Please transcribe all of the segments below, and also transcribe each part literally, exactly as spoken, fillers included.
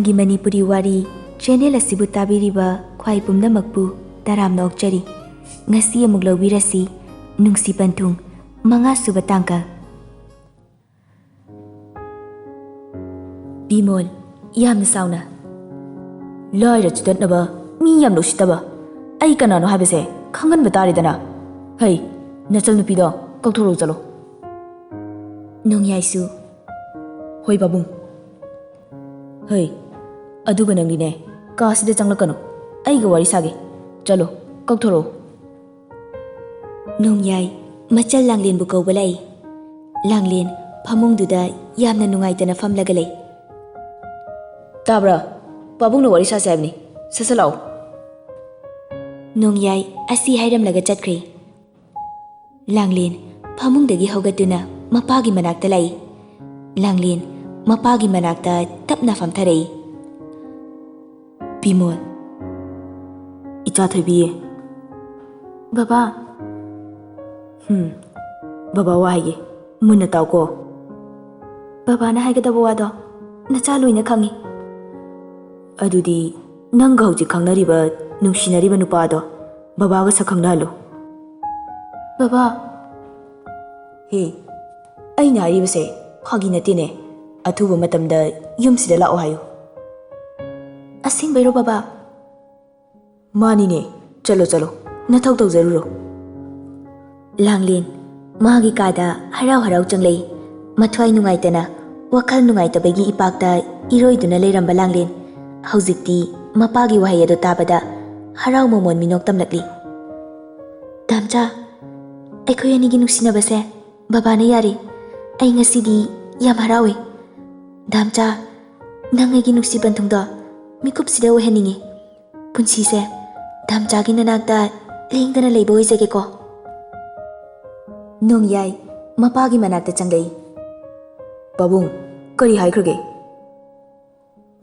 ꯒꯤ ꯃꯅꯤꯄꯨꯔꯤ ꯋꯥꯔꯤ ꯆꯦꯅꯦꯜ ꯑꯁꯤꯕꯨ ꯇꯥꯕꯤꯔꯤꯕ ꯈ꯭ꯋꯥꯏ ꯄꯨꯝꯅꯃꯛꯄꯨ ꯇꯔꯥꯝꯅ ꯑꯣꯛꯆꯔꯤ꯫ ꯉꯁꯤ ꯑꯃꯨꯛ ꯂꯧꯕꯤꯔꯁꯤ ꯅꯨꯡꯁꯤ ꯄꯟꯊꯨꯡ ꯃꯉꯥꯁꯨꯕ ꯇꯥꯡꯀꯛ꯫ ꯕꯤꯃꯣꯜ, ꯌꯥꯝꯅ ꯁꯥꯎꯅ꯫ ꯂꯥꯏꯔ ꯆꯤꯇꯠꯅꯕ, ꯃꯤ ꯌꯥꯝꯅ ꯎꯁꯤꯠꯇꯕ꯫ ꯑꯩ ꯀꯅꯥꯅꯣ ꯍꯥꯏꯕꯁꯦ ꯈꯪꯍꯟꯕ ꯇꯥꯔꯦꯗꯅ꯫ ꯍꯩ, ꯅꯆꯜ ꯅꯨꯄꯤꯗꯣ ꯀꯧꯊꯣꯔꯛꯎ ꯆꯠꯂꯣ꯫ ꯅꯣꯡꯌꯥꯏꯁꯨ꯫ ꯍꯣꯏ ꯄꯥꯕꯨꯡ꯫ ꯍꯩ, ꯑꯗꯨꯒ ꯅꯪꯗꯤꯅꯦ, ꯀꯥꯁꯤꯗ ꯆꯪꯂꯛꯀꯅꯨ꯫ ꯑꯩꯒ ꯋꯥꯔꯤ ꯁꯥꯒꯦ꯫ ꯆꯠꯂꯣ, ꯀꯧꯊꯣꯔꯛꯑꯣ꯫ ꯅꯣꯡꯌꯥꯏ ꯃꯆꯜ ꯂꯥꯡꯂꯦꯟꯕꯨ ꯀꯧꯕ ꯂꯥꯛꯏ꯫ ꯂꯥꯡꯂꯦꯟ ꯐꯃꯨꯡꯗꯨꯗ ꯌꯥꯝꯅ ꯅꯨꯡꯉꯥꯏꯇꯅ ꯐꯝꯂꯒ ꯂꯩ꯫ ꯇꯥꯕ꯭ꯔꯥ? ꯄꯥꯕꯨꯡꯅ ꯋꯥꯔꯤ ꯁꯥꯁꯦ ꯍꯥꯏꯕꯅꯤ꯫ ꯁꯠ ꯁꯠ ꯂꯥꯛꯑꯣ꯫ ꯅꯣꯡꯌꯥꯏ ꯑꯁꯤ ꯍꯥꯏꯔꯝꯂꯒ ꯆꯠꯈ꯭ꯔꯦ꯫ ꯂꯥꯡꯂꯦꯟ ꯐꯃꯨꯡꯗꯒꯤ ꯍꯧꯒꯠꯇꯨꯅ ꯃꯄꯥꯒꯤ ꯃꯅꯥꯛꯇ ꯂꯥꯛꯏ꯫ ꯂꯥꯡꯂꯦꯟ ꯃꯄꯥꯒꯤ ꯃꯅꯥꯛꯇ ꯇꯞꯅ ꯐꯝꯊꯔꯛꯏ꯫ ꯕꯤꯃꯣꯜ꯫ ꯏꯆꯥ ꯊꯣꯏꯕꯤ꯫ ꯕꯕꯥ꯫ ꯍꯨꯝ꯫ ꯕꯕꯥ ꯋꯥ ꯍꯥꯏꯒꯦ꯫ ꯃꯨꯟꯅ ꯇꯥꯎꯀꯣ꯫ ꯕꯕꯥꯅ ꯍꯥꯏꯒꯗꯕ ꯋꯥꯗꯣ ꯅꯆꯥ ꯂꯣꯏꯅ ꯈꯪꯉꯤ꯫ ꯑꯗꯨꯗꯤ ꯅꯪꯒ ꯍꯧꯖꯤꯛ ꯈꯪꯅꯔꯤꯕ, ꯅꯨꯡꯁꯤꯅꯔꯤꯕ ꯅꯨꯄꯥꯗꯣ ꯕꯕꯥꯒ ꯁꯛ ꯈꯪꯅꯍꯜꯂꯨ꯫ ꯕꯕꯥ꯫ ꯍꯦ, ꯑꯩꯅ ꯍꯥꯏꯔꯤꯕꯁꯦ ꯐꯥꯒꯤ ꯅꯠꯇꯦꯅꯦ꯫ ꯑꯊꯨꯕ ꯃꯇꯝꯗ ꯌꯨꯝꯁꯤꯗ ꯂꯥꯛꯑꯣ ꯍꯥꯏꯌꯨ꯫ ꯑꯁꯦꯡꯕꯩꯔꯣ ꯕꯕꯥ? ꯃꯥꯅꯤꯅꯦ꯫ ꯆꯠꯂꯣ, ꯆꯠꯂꯣ, ꯅꯊꯧ ꯇꯧꯖꯔꯨꯔꯣ꯫ ꯂꯥꯡꯂꯦꯟ ꯃꯥꯒꯤ ꯀꯥꯗ ꯍꯔꯥꯎ ꯍꯔꯥꯎ ꯆꯪꯂꯛꯏ꯫ ꯃꯊ꯭ꯋꯥꯏ ꯅꯨꯡꯉꯥꯏꯇꯅ, ꯋꯥꯈꯜ ꯅꯨꯡꯉꯥꯏꯇꯕꯒꯤ ꯏꯄꯥꯛꯇ ꯏꯔꯣꯏꯗꯨꯅ ꯂꯩꯔꯝꯕ ꯂꯥꯡꯂꯦꯟ ꯍꯧꯖꯤꯛꯇꯤ ꯃꯄꯥꯒꯤ ꯋꯥꯍꯩ ꯑꯗꯨ ꯇꯥꯕꯗ ꯍꯔꯥꯎ ꯃꯃꯣꯟ ꯃꯤꯅꯣꯛ ꯇꯝꯂꯛꯂꯤ꯫ ꯗꯥꯝꯆꯥ, ꯑꯩꯈꯣꯏ ꯑꯅꯤꯒꯤ ꯅꯨꯡꯁꯤꯅꯕꯁꯦ ꯕꯕꯥꯅ ꯌꯥꯔꯦ꯫ ꯑꯩ ꯉꯁꯤꯗꯤ ꯌꯥꯝ ꯍꯔꯥꯎꯏ꯫ ꯗꯥꯝꯆꯥ, ꯅꯪ ꯑꯩꯒꯤ ꯅꯨꯡꯁꯤ ꯄꯟꯊꯨꯡꯗꯣ ꯃꯤꯀꯨꯞꯁꯤꯗ ꯑꯣꯏꯍꯟꯅꯤꯡꯉꯤ꯫ ꯄꯨꯟꯁꯤꯁꯦ ꯗꯥꯝꯆꯥꯒꯤ ꯅꯅꯥꯛꯇ ꯂꯦꯡꯗꯅ ꯂꯩꯕ ꯑꯣꯏꯖꯒꯦꯀꯣ꯫ ꯅꯣꯡꯌꯥꯏ ꯃꯄꯥꯒꯤ ꯃꯅꯥꯛꯇ ꯆꯪꯂꯛꯏ꯫ ꯄꯥꯕꯨꯡ, ꯀꯔꯤ ꯍꯥꯏꯈ꯭ꯔꯒꯦ?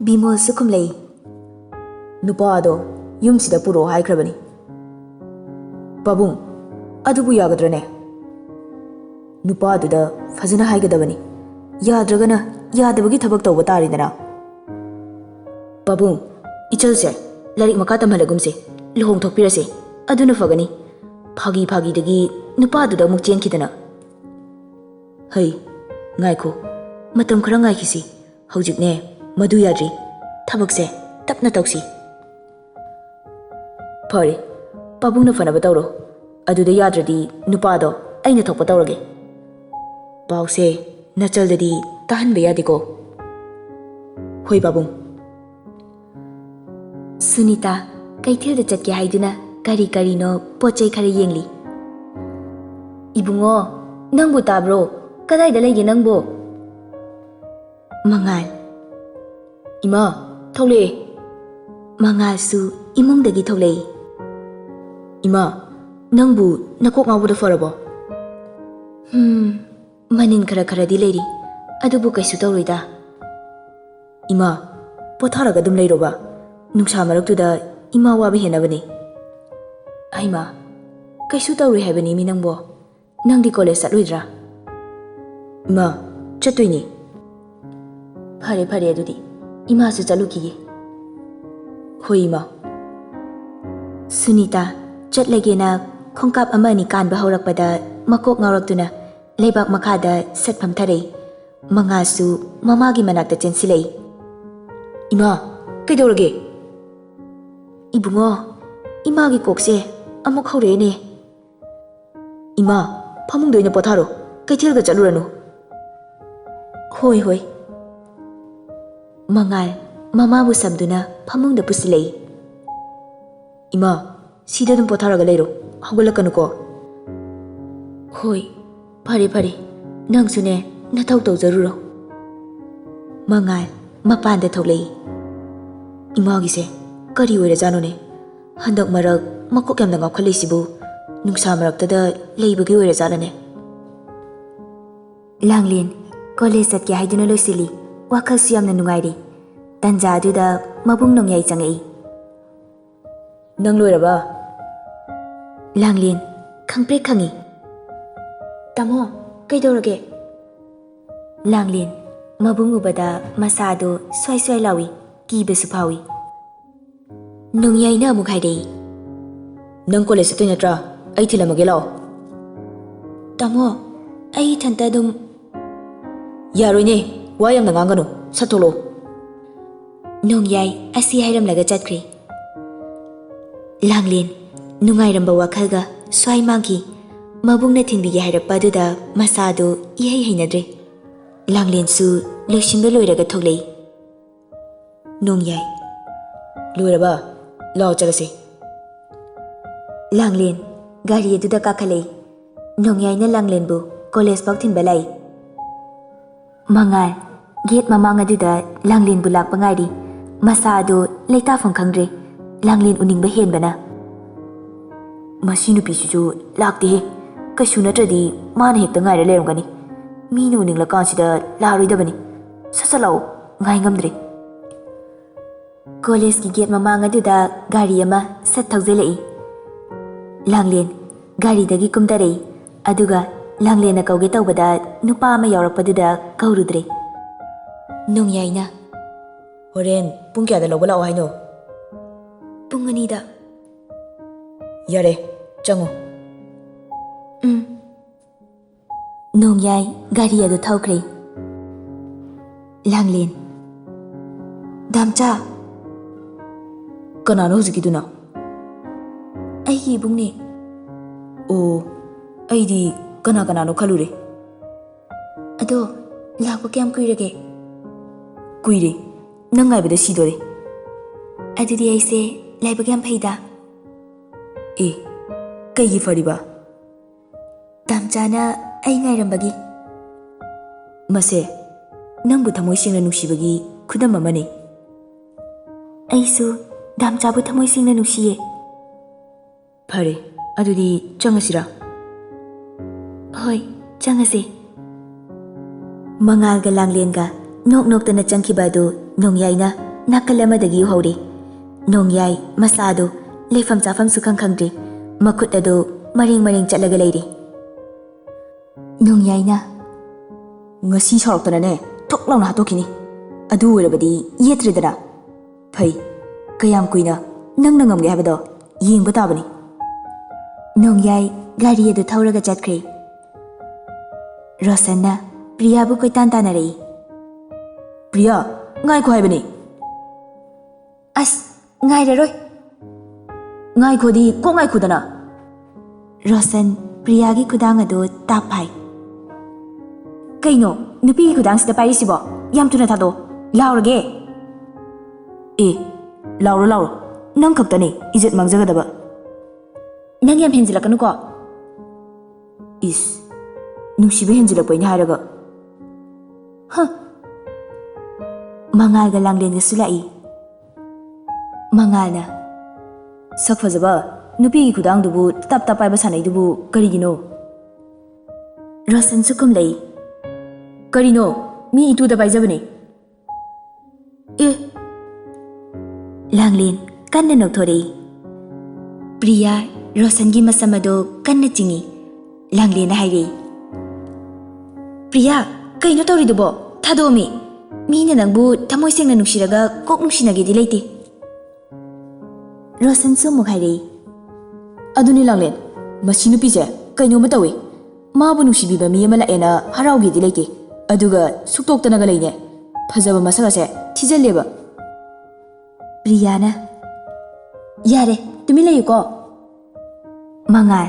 ꯕꯤꯃꯣꯜꯁꯨ ꯈꯨꯝꯂꯛꯏ꯫ ꯅꯨꯄꯥ ꯑꯗꯣ ꯌꯨꯝꯁꯤꯗ ꯄꯨꯔꯛꯑꯣ ꯍꯥꯏꯈ꯭ꯔꯕꯅꯤ꯫ ꯄꯥꯕꯨꯡ, ꯑꯗꯨꯕꯨ ꯌꯥꯒꯗ꯭ꯔꯅꯦ? ꯅꯨꯄꯥꯗꯨꯗ ꯐꯖꯅ ꯍꯥꯏꯒꯗꯕꯅꯤ꯫ ꯌꯥꯗ꯭ꯔꯒꯅ ꯌꯥꯗꯕꯒꯤ ꯊꯕꯛ ꯇꯧꯕ ꯇꯥꯔꯦꯗꯅ꯫ ꯄꯥꯕꯨꯡ, ꯏꯆꯜꯁꯦ ꯂꯥꯏꯔꯤꯛ ꯃꯈꯥ ꯇꯝꯍꯜꯂꯒꯨꯝꯁꯦ, ꯂꯨꯍꯣꯡꯊꯣꯛꯄꯤꯔꯁꯦ, ꯑꯗꯨꯅ ꯐꯒꯅꯤ꯫ ꯐꯥꯒꯤ ꯐꯥꯒꯤꯗꯒꯤ ꯅꯨꯄꯥꯗꯨꯗ ꯑꯃꯨꯛ ꯆꯦꯟꯈꯤꯗꯅ꯫ ꯍꯩ, ꯉꯥꯏꯈꯣ, ꯃꯇꯝ ꯈꯔ ꯉꯥꯏꯈꯤꯁꯤ꯫ ꯍꯧꯖꯤꯛꯅꯦ, ꯃꯗꯨ ꯌꯥꯗ꯭ꯔꯤ꯫ ꯊꯕꯛꯁꯦ ꯇꯞꯅ ꯇꯧꯁꯤ꯫ ꯐꯔꯦ, ꯄꯥꯕꯨꯡꯅ ꯐꯅꯕ ꯇꯧꯔꯣ꯫ ꯑꯗꯨꯗ ꯌꯥꯗ꯭ꯔꯗꯤ ꯅꯨꯄꯥꯗꯣ ꯑꯩꯅ ꯊꯣꯛꯄ ꯇꯧꯔꯒꯦ꯫ ꯄꯥꯎꯁꯦ ꯅꯆꯜꯗꯗꯤ ꯇꯥꯍꯟꯕ ꯌꯥꯗꯦꯀꯣ꯫ ꯍꯣꯏ ꯄꯥꯕꯨꯡ꯫ ꯁꯨꯅꯤꯇꯥ ꯀꯩꯊꯦꯜꯗ ꯆꯠꯀꯦ ꯍꯥꯏꯗꯨꯅ ꯀꯔꯤ ꯀꯔꯤꯅꯣ ꯄꯣꯠ ꯆꯩ ꯈꯔ ꯌꯦꯡꯂꯤ꯫ ꯏꯕꯨꯡꯉꯣ, ꯅꯪꯕꯨ ꯇꯥꯕ꯭ꯔꯣ? ꯀꯗꯥꯏꯗ ꯂꯩꯒꯦ ꯅꯪꯕꯨ? ꯃꯉꯥꯜ꯫ ꯏꯃꯥ, ꯊꯣꯛꯂꯛꯑꯦ꯫ ꯃꯉꯥꯜꯁꯨ ꯏꯃꯨꯡꯗꯒꯤ ꯊꯣꯛꯂꯛꯏ꯫ ꯏꯃꯥ, ꯅꯪꯕꯨ ꯅꯀꯣꯛ ꯉꯥꯎꯕꯗꯣ ꯐꯔꯕꯣ? ꯍꯝ, ꯃꯅꯤꯟ ꯈꯔ ꯈꯔꯗꯤ ꯂꯩꯔꯤ, ꯑꯗꯨꯕꯨ ꯀꯩꯁꯨ ꯇꯧꯔꯣꯏꯗ꯫ ꯏꯃꯥ, ꯄꯣꯊꯥꯔꯒ ꯑꯗꯨꯝ ꯂꯩꯔꯣꯕ꯫ ꯅꯨꯡꯁꯥ ꯃꯔꯛꯇꯨꯗ ꯏꯃꯥ ꯋꯥꯕ ꯍꯦꯟꯅꯕꯅꯤ꯫ ꯍꯩꯃꯥ, ꯀꯩꯁꯨ ꯇꯧꯔꯣꯏ ꯍꯥꯏꯕꯅꯤ ꯃꯤ ꯅꯪꯕꯣ꯫ ꯅꯪꯗꯤ ꯀꯣꯂꯦꯖ ꯆꯠꯂꯣꯏꯗ꯭ꯔꯥ? ꯏꯃꯥ, ꯆꯠꯇꯣꯏꯅꯦ꯫ ꯐꯔꯦ ꯐꯔꯦ, ꯑꯗꯨꯗꯤ ꯏꯃꯥꯁꯨ ꯆꯠꯂꯨꯈꯤꯒꯦ꯫ ꯍꯣꯏ ꯏꯃꯥ꯫ ꯁꯨꯅꯤꯇꯥ ꯆꯠꯂꯒꯦꯅ ꯈꯣꯡꯀꯥꯞ ꯑꯃ ꯑꯅꯤ ꯀꯥꯟꯕ ꯍꯧꯔꯛꯄꯗ ꯃꯀꯣꯛ ꯉꯥꯎꯔꯛꯇꯨꯅ ꯂꯩꯕꯥꯛ ꯃꯈꯥꯗ ꯁꯠ ꯐꯝꯊꯔꯛꯏ꯫ ꯃꯉꯥꯜꯁꯨ ꯃꯃꯥꯒꯤ ꯃꯅꯥꯛꯇ ꯆꯦꯟꯁꯤꯜꯂꯛꯏ꯫ ꯏꯃꯥ, ꯀꯩꯗꯧꯔꯒꯦ? ꯏꯕꯨꯡꯉꯣ, ꯏꯃꯥꯒꯤ ꯀꯣꯛꯁꯦ ꯑꯃꯨꯛ ꯍꯧꯔꯛꯑꯦꯅꯦ꯫ ꯏꯃꯥ, ꯐꯃꯨꯡꯗ ꯑꯣꯏꯅ ꯄꯣꯊꯥꯔꯣ, ꯀꯩꯊꯦꯜꯒ ꯆꯠꯂꯨꯔꯅꯨ꯫ ꯍꯣꯏ ꯍꯣꯏ꯫ ꯃꯉꯥꯜ ꯃꯃꯥꯕꯨ ꯁꯝꯗꯨꯅ ꯐꯃꯨꯡꯗ ꯄꯨꯁꯤꯜꯂꯛꯏ꯫ ꯏꯃꯥ, ꯁꯤꯗ ꯑꯗꯨꯝ ꯄꯣꯊꯥꯔꯒ ꯂꯩꯔꯣ, ꯍꯧꯒꯠꯂꯛꯀꯅꯨꯀꯣ꯫ ꯍꯣꯏ, ꯐꯔꯦ ꯐꯔꯦ, ꯅꯪꯁꯨꯅꯦ ꯅꯊꯧ ꯇꯧꯖꯔꯨꯔꯣ꯫ ꯃꯉꯥꯜ ꯃꯄꯥꯟꯗ ꯊꯣꯛꯂꯛꯏ꯫ ꯏꯃꯥꯒꯤꯁꯦ ꯀꯔꯤ ꯑꯣꯏꯔꯖꯥꯠꯅꯣꯅꯦ? ꯍꯟꯗꯛ ꯃꯔꯛ ꯃꯀꯣꯛ ꯌꯥꯝꯅ ꯉꯥꯎꯈꯠꯂꯤꯁꯤꯕꯨ ꯅꯨꯡꯁꯥ ꯃꯔꯛꯇꯗ ꯂꯩꯕꯒꯤ ꯑꯣꯏꯔꯖꯥꯠꯂꯅꯦ? ꯂꯥꯡꯂꯦꯟ ꯀꯣꯂꯦꯖ ꯆꯠꯀꯦ ꯍꯥꯏꯗꯨꯅ ꯂꯣꯏꯁꯤꯜꯂꯤ꯫ ꯋꯥꯈꯜꯁꯨ ꯌꯥꯝꯅ ꯅꯨꯡꯉꯥꯏꯔꯤ꯫ ꯇꯟꯖꯥ ꯑꯗꯨꯗ ꯃꯕꯨꯡ ꯅꯣꯡꯌꯥꯏ ꯆꯪꯉꯛꯏ꯫ ꯅꯪ ꯂꯣꯏꯔꯕ? ꯂꯥꯡꯂꯦꯟ ꯈꯪꯄ꯭ꯔꯦꯛ ꯈꯪꯉꯤ꯫ ꯇꯥꯃꯣ, ꯀꯩꯗꯧꯔꯒꯦ? ꯂꯥꯡꯂꯦꯟ ꯃꯕꯨꯡ ꯎꯕꯗ ꯃꯁꯥꯗꯨ ꯁ꯭ꯋꯥꯏ ꯁ꯭ꯋꯥꯏ ꯂꯥꯎꯏ꯫ ꯀꯤꯕꯁꯨ ꯐꯥꯎꯏ꯫ ꯅꯣꯡꯌꯥꯏꯅ ꯑꯃꯨꯛ ꯍꯥꯏꯔꯛꯏ, "ꯅꯪ ꯀꯣꯂꯦꯖ ꯆꯠꯇꯣꯏ ꯅꯠꯇ꯭ꯔꯥ? ꯑꯩ ꯊꯤꯜꯂꯝꯃꯒꯦ, ꯂꯥꯛꯑꯣ꯫" "ꯇꯥꯃꯣ, ꯑꯩ ꯏꯊꯟꯇ ꯑꯗꯨꯝ..." "ꯌꯥꯔꯣꯏꯅꯦ, ꯋꯥ ꯌꯥꯝꯅ ꯉꯥꯡꯒꯅꯨ, ꯁꯠ ꯊꯣꯛꯂꯛꯑꯣ꯫" ꯅꯣꯡꯌꯥꯏ ꯑꯁꯤ ꯍꯥꯏꯔꯝꯂꯒ ꯆꯠꯈ꯭ꯔꯦ꯫ ꯂꯥꯡꯂꯦꯟ ꯅꯨꯡꯉꯥꯏꯔꯝꯕ ꯋꯥꯈꯜꯒ ꯁ꯭ꯋꯥꯏ ꯃꯥꯡꯈꯤ꯫ ꯃꯕꯨꯡꯅ ꯊꯤꯟꯕꯤꯒꯦ ꯍꯥꯏꯔꯛꯄ ꯑꯗꯨꯗ ꯃꯁꯥꯗꯨ ꯏꯍꯩ ꯍꯩꯅꯗ꯭ꯔꯦ꯫ ꯂꯥꯡꯂꯦꯟꯁꯨ ꯂꯣꯏꯁꯤꯟꯕ ꯂꯣꯏꯔꯒ ꯊꯣꯛꯂꯛꯏ꯫ "ꯅꯣꯡꯌꯥꯏ, ꯂꯣꯏꯔꯕ? ꯂꯥꯛꯑꯣ, ꯆꯠꯂꯁꯤ꯫" ꯂꯥꯡꯂꯦꯟ ꯒꯥꯔꯤ ꯑꯗꯨꯗ ꯀꯥꯈꯠꯂꯛꯏ꯫ ꯅꯣꯡꯌꯥꯏꯅ ꯂꯥꯡꯂꯦꯟꯕꯨ ꯀꯣꯂꯦꯖ ꯐꯥꯎ ꯊꯤꯟꯕ ꯂꯥꯛꯏ꯫ ꯃꯉꯥꯜ ꯒꯦꯠ ꯃꯃꯥꯡ ꯑꯗꯨꯗ ꯂꯥꯡꯂꯦꯟꯕꯨ ꯂꯥꯛꯄ ꯉꯥꯏꯔꯤ꯫ ꯃꯁꯥ ꯑꯗꯨ ꯂꯩꯇꯥꯐꯝ ꯈꯪꯗ꯭ꯔꯦ꯫ ꯂꯥꯡꯂꯦꯟ ꯎꯅꯤꯡꯕ ꯍꯦꯟꯕꯅ꯫ "ꯃꯁꯤ ꯅꯨꯄꯤꯁꯤꯁꯨ ꯂꯥꯛꯇꯦꯍꯦ꯫ ꯀꯩꯁꯨ ꯅꯠꯇ꯭ꯔꯗꯤ ꯃꯥꯅ ꯍꯦꯛꯇ ꯉꯥꯏꯔ ꯂꯩꯔꯝꯒꯅꯤ꯫ ꯃꯤꯅ ꯎꯅꯤꯡꯂꯀꯥꯟꯁꯤꯗ ꯂꯥꯛꯑꯔꯣꯏꯗꯕꯅꯤ꯫ ꯁꯠ ꯁꯠ ꯂꯥꯛꯑꯣ, ꯉꯥꯏ ꯉꯝꯗ꯭ꯔꯦ꯫" ꯀꯣꯂꯦꯖꯀꯤ ꯒꯦꯠ ꯃꯃꯥꯡ ꯑꯗꯨꯗ ꯒꯥꯔꯤ ꯑꯃ ꯁꯠ ꯊꯧꯖꯤꯜꯂꯛꯏ꯫ ꯂꯥꯡꯂꯦꯟ ꯒꯥꯔꯤꯗꯒꯤ ꯀꯨꯝꯊꯔꯛꯏ, ꯑꯗꯨꯒ ꯂꯥꯡꯂꯦꯟꯅ ꯀꯧꯒꯦ ꯇꯧꯕꯗ ꯅꯨꯄꯥ ꯑꯃ ꯌꯥꯎꯔꯛꯄꯗꯨꯗ ꯀꯧꯔꯨꯗ꯭ꯔꯦ꯫ ꯅꯣꯡꯌꯥꯏꯅ, "ꯍꯣꯔꯦꯟ ꯄꯨꯡ ꯀꯌꯥꯗ ꯂꯧꯕ ꯂꯥꯛꯑꯣ ꯍꯥꯏꯅꯣ?" "ꯄꯨꯡ ꯑꯅꯤꯗ꯫" "ꯌꯥꯔꯦ, ꯆꯪꯉꯣ꯫" "ꯎꯝ꯫" ꯅꯣꯡꯌꯥꯏ ꯒꯥꯔꯤ ꯑꯗꯨ ꯊꯧꯈ꯭ꯔꯦ꯫ ꯂꯥꯡꯂꯦꯟ, "ꯗꯥꯝꯆꯥ!" "ꯀꯅꯥꯅꯣ ꯍꯧꯖꯤꯛꯀꯤꯗꯨꯅ?" "ꯑꯩꯒꯤ ꯏꯕꯨꯡꯅꯦ꯫" "ꯑꯣ, ꯑꯩꯗꯤ ꯀꯅꯥ ꯀꯅꯥꯅꯣ ꯈꯜꯂꯨꯔꯦ꯫" "ꯑꯗꯣ, ꯂꯥꯛꯄ ꯀꯌꯥꯝ ꯀꯨꯏꯔꯒꯦ?" "ꯀꯨꯏꯔꯦ, ꯅꯪ ꯉꯥꯏꯕꯗ ꯁꯤꯗꯣꯔꯦ꯫" "ꯑꯗꯨꯗꯤ ꯑꯩꯁꯦ ꯂꯥꯏꯕꯛ ꯌꯥꯝ ꯐꯩꯗ꯫" "ꯑꯦ, ꯀꯩꯒꯤ ꯐꯔꯤꯕ?" "ꯗꯥꯝꯆꯥꯅ ꯑꯩ ꯉꯥꯏꯔꯝꯕꯒꯤ꯫" "ꯃꯁꯦ ꯅꯪꯕꯨ ꯊꯃꯣꯏ ꯁꯦꯡꯅ ꯅꯨꯡꯁꯤꯕꯒꯤ ꯈꯨꯗꯝ ꯑꯃꯅꯤ꯫" "ꯑꯩꯁꯨ ꯗꯥꯝꯆꯥꯕꯨ ꯊꯃꯣꯏ ꯁꯦꯡꯅ ꯅꯨꯡꯁꯤꯌꯦ꯫" "ꯐꯔꯦ, ꯑꯗꯨꯗꯤ ꯆꯪꯉꯁꯤꯔꯥ?" "ꯍꯣꯏ, ꯆꯪꯉꯁꯦ꯫" ꯃꯉꯥꯜꯒ ꯂꯥꯡꯂꯦꯟꯒ ꯅꯣꯛ ꯅꯣꯛꯇꯅ ꯆꯪꯈꯤꯕ ꯑꯗꯨ ꯅꯣꯡꯌꯥꯏꯅ ꯅꯥꯀꯜ ꯑꯃꯗꯒꯤ ꯎꯍꯧꯔꯦ꯫ ꯅꯣꯡꯌꯥꯏ ꯃꯁꯥꯗꯨ ꯂꯩꯐꯝ ꯆꯥꯐꯝꯁꯨ ꯈꯪ ꯈꯪꯗ꯭ꯔꯦ꯫ ꯃꯈꯨꯠ ꯑꯗꯨ ꯃꯔꯦꯡ ꯃꯔꯦꯡ ꯆꯠꯂꯒ ꯂꯩꯔꯦ꯫ ꯅꯣꯡꯌꯥꯏꯅ, "ꯉꯁꯤ ꯁꯥꯎꯔꯛꯇꯅꯅꯦ, ꯊꯨꯛ ꯂꯥꯎꯅ ꯍꯥꯠꯇꯣꯛꯈꯤꯅꯤ꯫ ꯑꯗꯨ ꯑꯣꯏꯔꯕꯗꯤ ꯌꯦꯠꯇ꯭ꯔꯦꯗꯅ꯫ ꯐꯩ, ꯀꯌꯥꯝ ꯀꯨꯏꯅ ꯅꯪꯅ ꯉꯝꯒꯦ ꯍꯥꯏꯕꯗꯣ ꯌꯦꯡꯕ ꯇꯥꯕꯅꯤ꯫ ꯅꯣꯡꯌꯥꯏ ꯒꯥꯔꯤ ꯑꯗꯨ ꯊꯧꯔꯒ ꯆꯠꯈ꯭ꯔꯦ꯫ ꯔꯣꯁꯟꯅ ꯄ꯭ꯔꯤꯌꯥꯕꯨ ꯀꯣꯏꯇꯥꯟ ꯇꯥꯟꯅꯔꯛꯏ꯫ "ꯄ꯭ꯔꯤꯌꯥ, ꯉꯥꯏꯈꯣ ꯍꯥꯏꯕꯅꯤ!" "ꯑꯁ, ꯉꯥꯏꯔꯔꯣꯏ!" "ꯉꯥꯏꯈꯣꯗꯤ, ꯀꯣꯛ ꯉꯥꯏꯈꯣꯗꯅ!" ꯔꯣꯁꯟ ꯄ꯭ꯔꯤꯌꯥꯒꯤ ꯈꯨꯗꯥꯡ ꯑꯗꯨ ꯇꯥꯞ ꯐꯥꯏ꯫ "ꯀꯩꯅꯣ, ꯅꯨꯄꯤꯒꯤ ꯈꯨꯗꯥꯡꯁꯤꯗ ꯄꯥꯏꯔꯤꯁꯤꯕꯣ? ꯌꯥꯝ ꯊꯨꯅ ꯊꯥꯗꯣꯛꯑꯣ, ꯂꯥꯎꯔꯒꯦ!" "ꯑꯦ, ꯂꯥꯎꯔꯣ ꯂꯥꯎꯔꯣ, ꯅꯪ ꯈꯛꯇꯅꯦ ꯏꯖꯠ ꯃꯥꯡꯖꯒꯗꯕ!" "ꯅꯪ ꯌꯥꯝ ꯍꯦꯟꯖꯤꯜꯂꯛꯀꯅꯨꯀꯣ!" "ꯏꯁ, ꯅꯨꯡꯁꯤꯕ ꯍꯦꯟꯖꯤꯜꯂꯛꯄꯩꯅꯦ ꯍꯥꯏꯔꯒ!" "ꯍ!" ꯃꯉꯥꯜꯒ ꯂꯥꯡꯂꯦꯟꯒꯁꯨ ꯂꯥꯛꯏ꯫ ꯃꯉꯥꯜꯅ, "ꯁꯛ ꯐꯖꯕ, ꯅꯨꯄꯤꯒꯤ ꯈꯨꯗꯥꯡꯗꯨꯕꯨ ꯇꯞ ꯇꯞ ꯄꯥꯏꯕ ꯁꯥꯟꯅꯩꯗꯨꯕꯨ ꯀꯔꯤꯒꯤꯅꯣ?" ꯔꯣꯁꯟꯁꯨ ꯈꯨꯝꯂꯛꯏ꯫ "ꯀꯔꯤꯅꯣ? ꯃꯤ ꯏꯇꯨꯗ ꯄꯥꯏꯖꯕꯅꯦ!" "ꯑꯦ!" ꯂꯥꯡꯂꯦꯟ ꯀꯟꯅ ꯅꯣꯛꯊꯣꯔꯛꯏ꯫ ꯄ꯭ꯔꯤꯌꯥ ꯔꯣꯁꯟꯒꯤ ꯃꯁꯝ ꯑꯗꯨ ꯀꯟꯅ ꯆꯤꯡꯏ꯫ ꯂꯥꯡꯂꯦꯟꯅ ꯍꯥꯏꯔꯛꯏ, "ꯄ꯭ꯔꯤꯌꯥ, ꯀꯩꯅꯣ ꯇꯧꯔꯤꯗꯨꯕꯣ? ꯊꯥꯗꯣꯛꯑꯃꯤ꯫ ꯃꯤꯅ ꯅꯪꯕꯨ ꯊꯃꯣꯏ ꯁꯦꯡꯅ ꯅꯨꯡꯁꯤꯔꯒ ꯀꯣꯛ ꯅꯨꯡꯁꯤꯅꯒꯦꯗꯤ ꯂꯩꯇꯦ꯫" ꯔꯣꯁꯟꯁꯨ ꯑꯃꯨꯛ ꯍꯥꯏꯔꯛꯏ, "ꯑꯗꯨꯅꯤ ꯂꯥꯡꯂꯦꯟ, ꯃꯁꯤ ꯅꯨꯄꯤꯁꯦ ꯀꯩꯅꯣꯝꯃ ꯇꯧꯏ꯫ ꯃꯥꯕꯨ ꯅꯨꯡꯁꯤꯕꯤꯕ ꯃꯤ ꯑꯃ ꯂꯥꯛꯑꯦꯅ ꯍꯔꯥꯎꯒꯦꯗꯤ ꯂꯩꯇꯦ, ꯑꯗꯨꯒ ꯁꯨꯛꯇꯣꯛꯇꯅꯒ ꯂꯩꯅꯦ꯫ ꯐꯖꯕ ꯃꯁꯛ ꯑꯁꯦ ꯊꯤꯖꯤꯜꯂꯦꯕ꯫" ꯄ꯭ꯔꯤꯌꯥꯅ, "ꯌꯥꯔꯦ, ꯇꯨꯃꯤꯟ ꯂꯩꯌꯨꯀꯣ꯫" ꯃꯉꯥꯜ,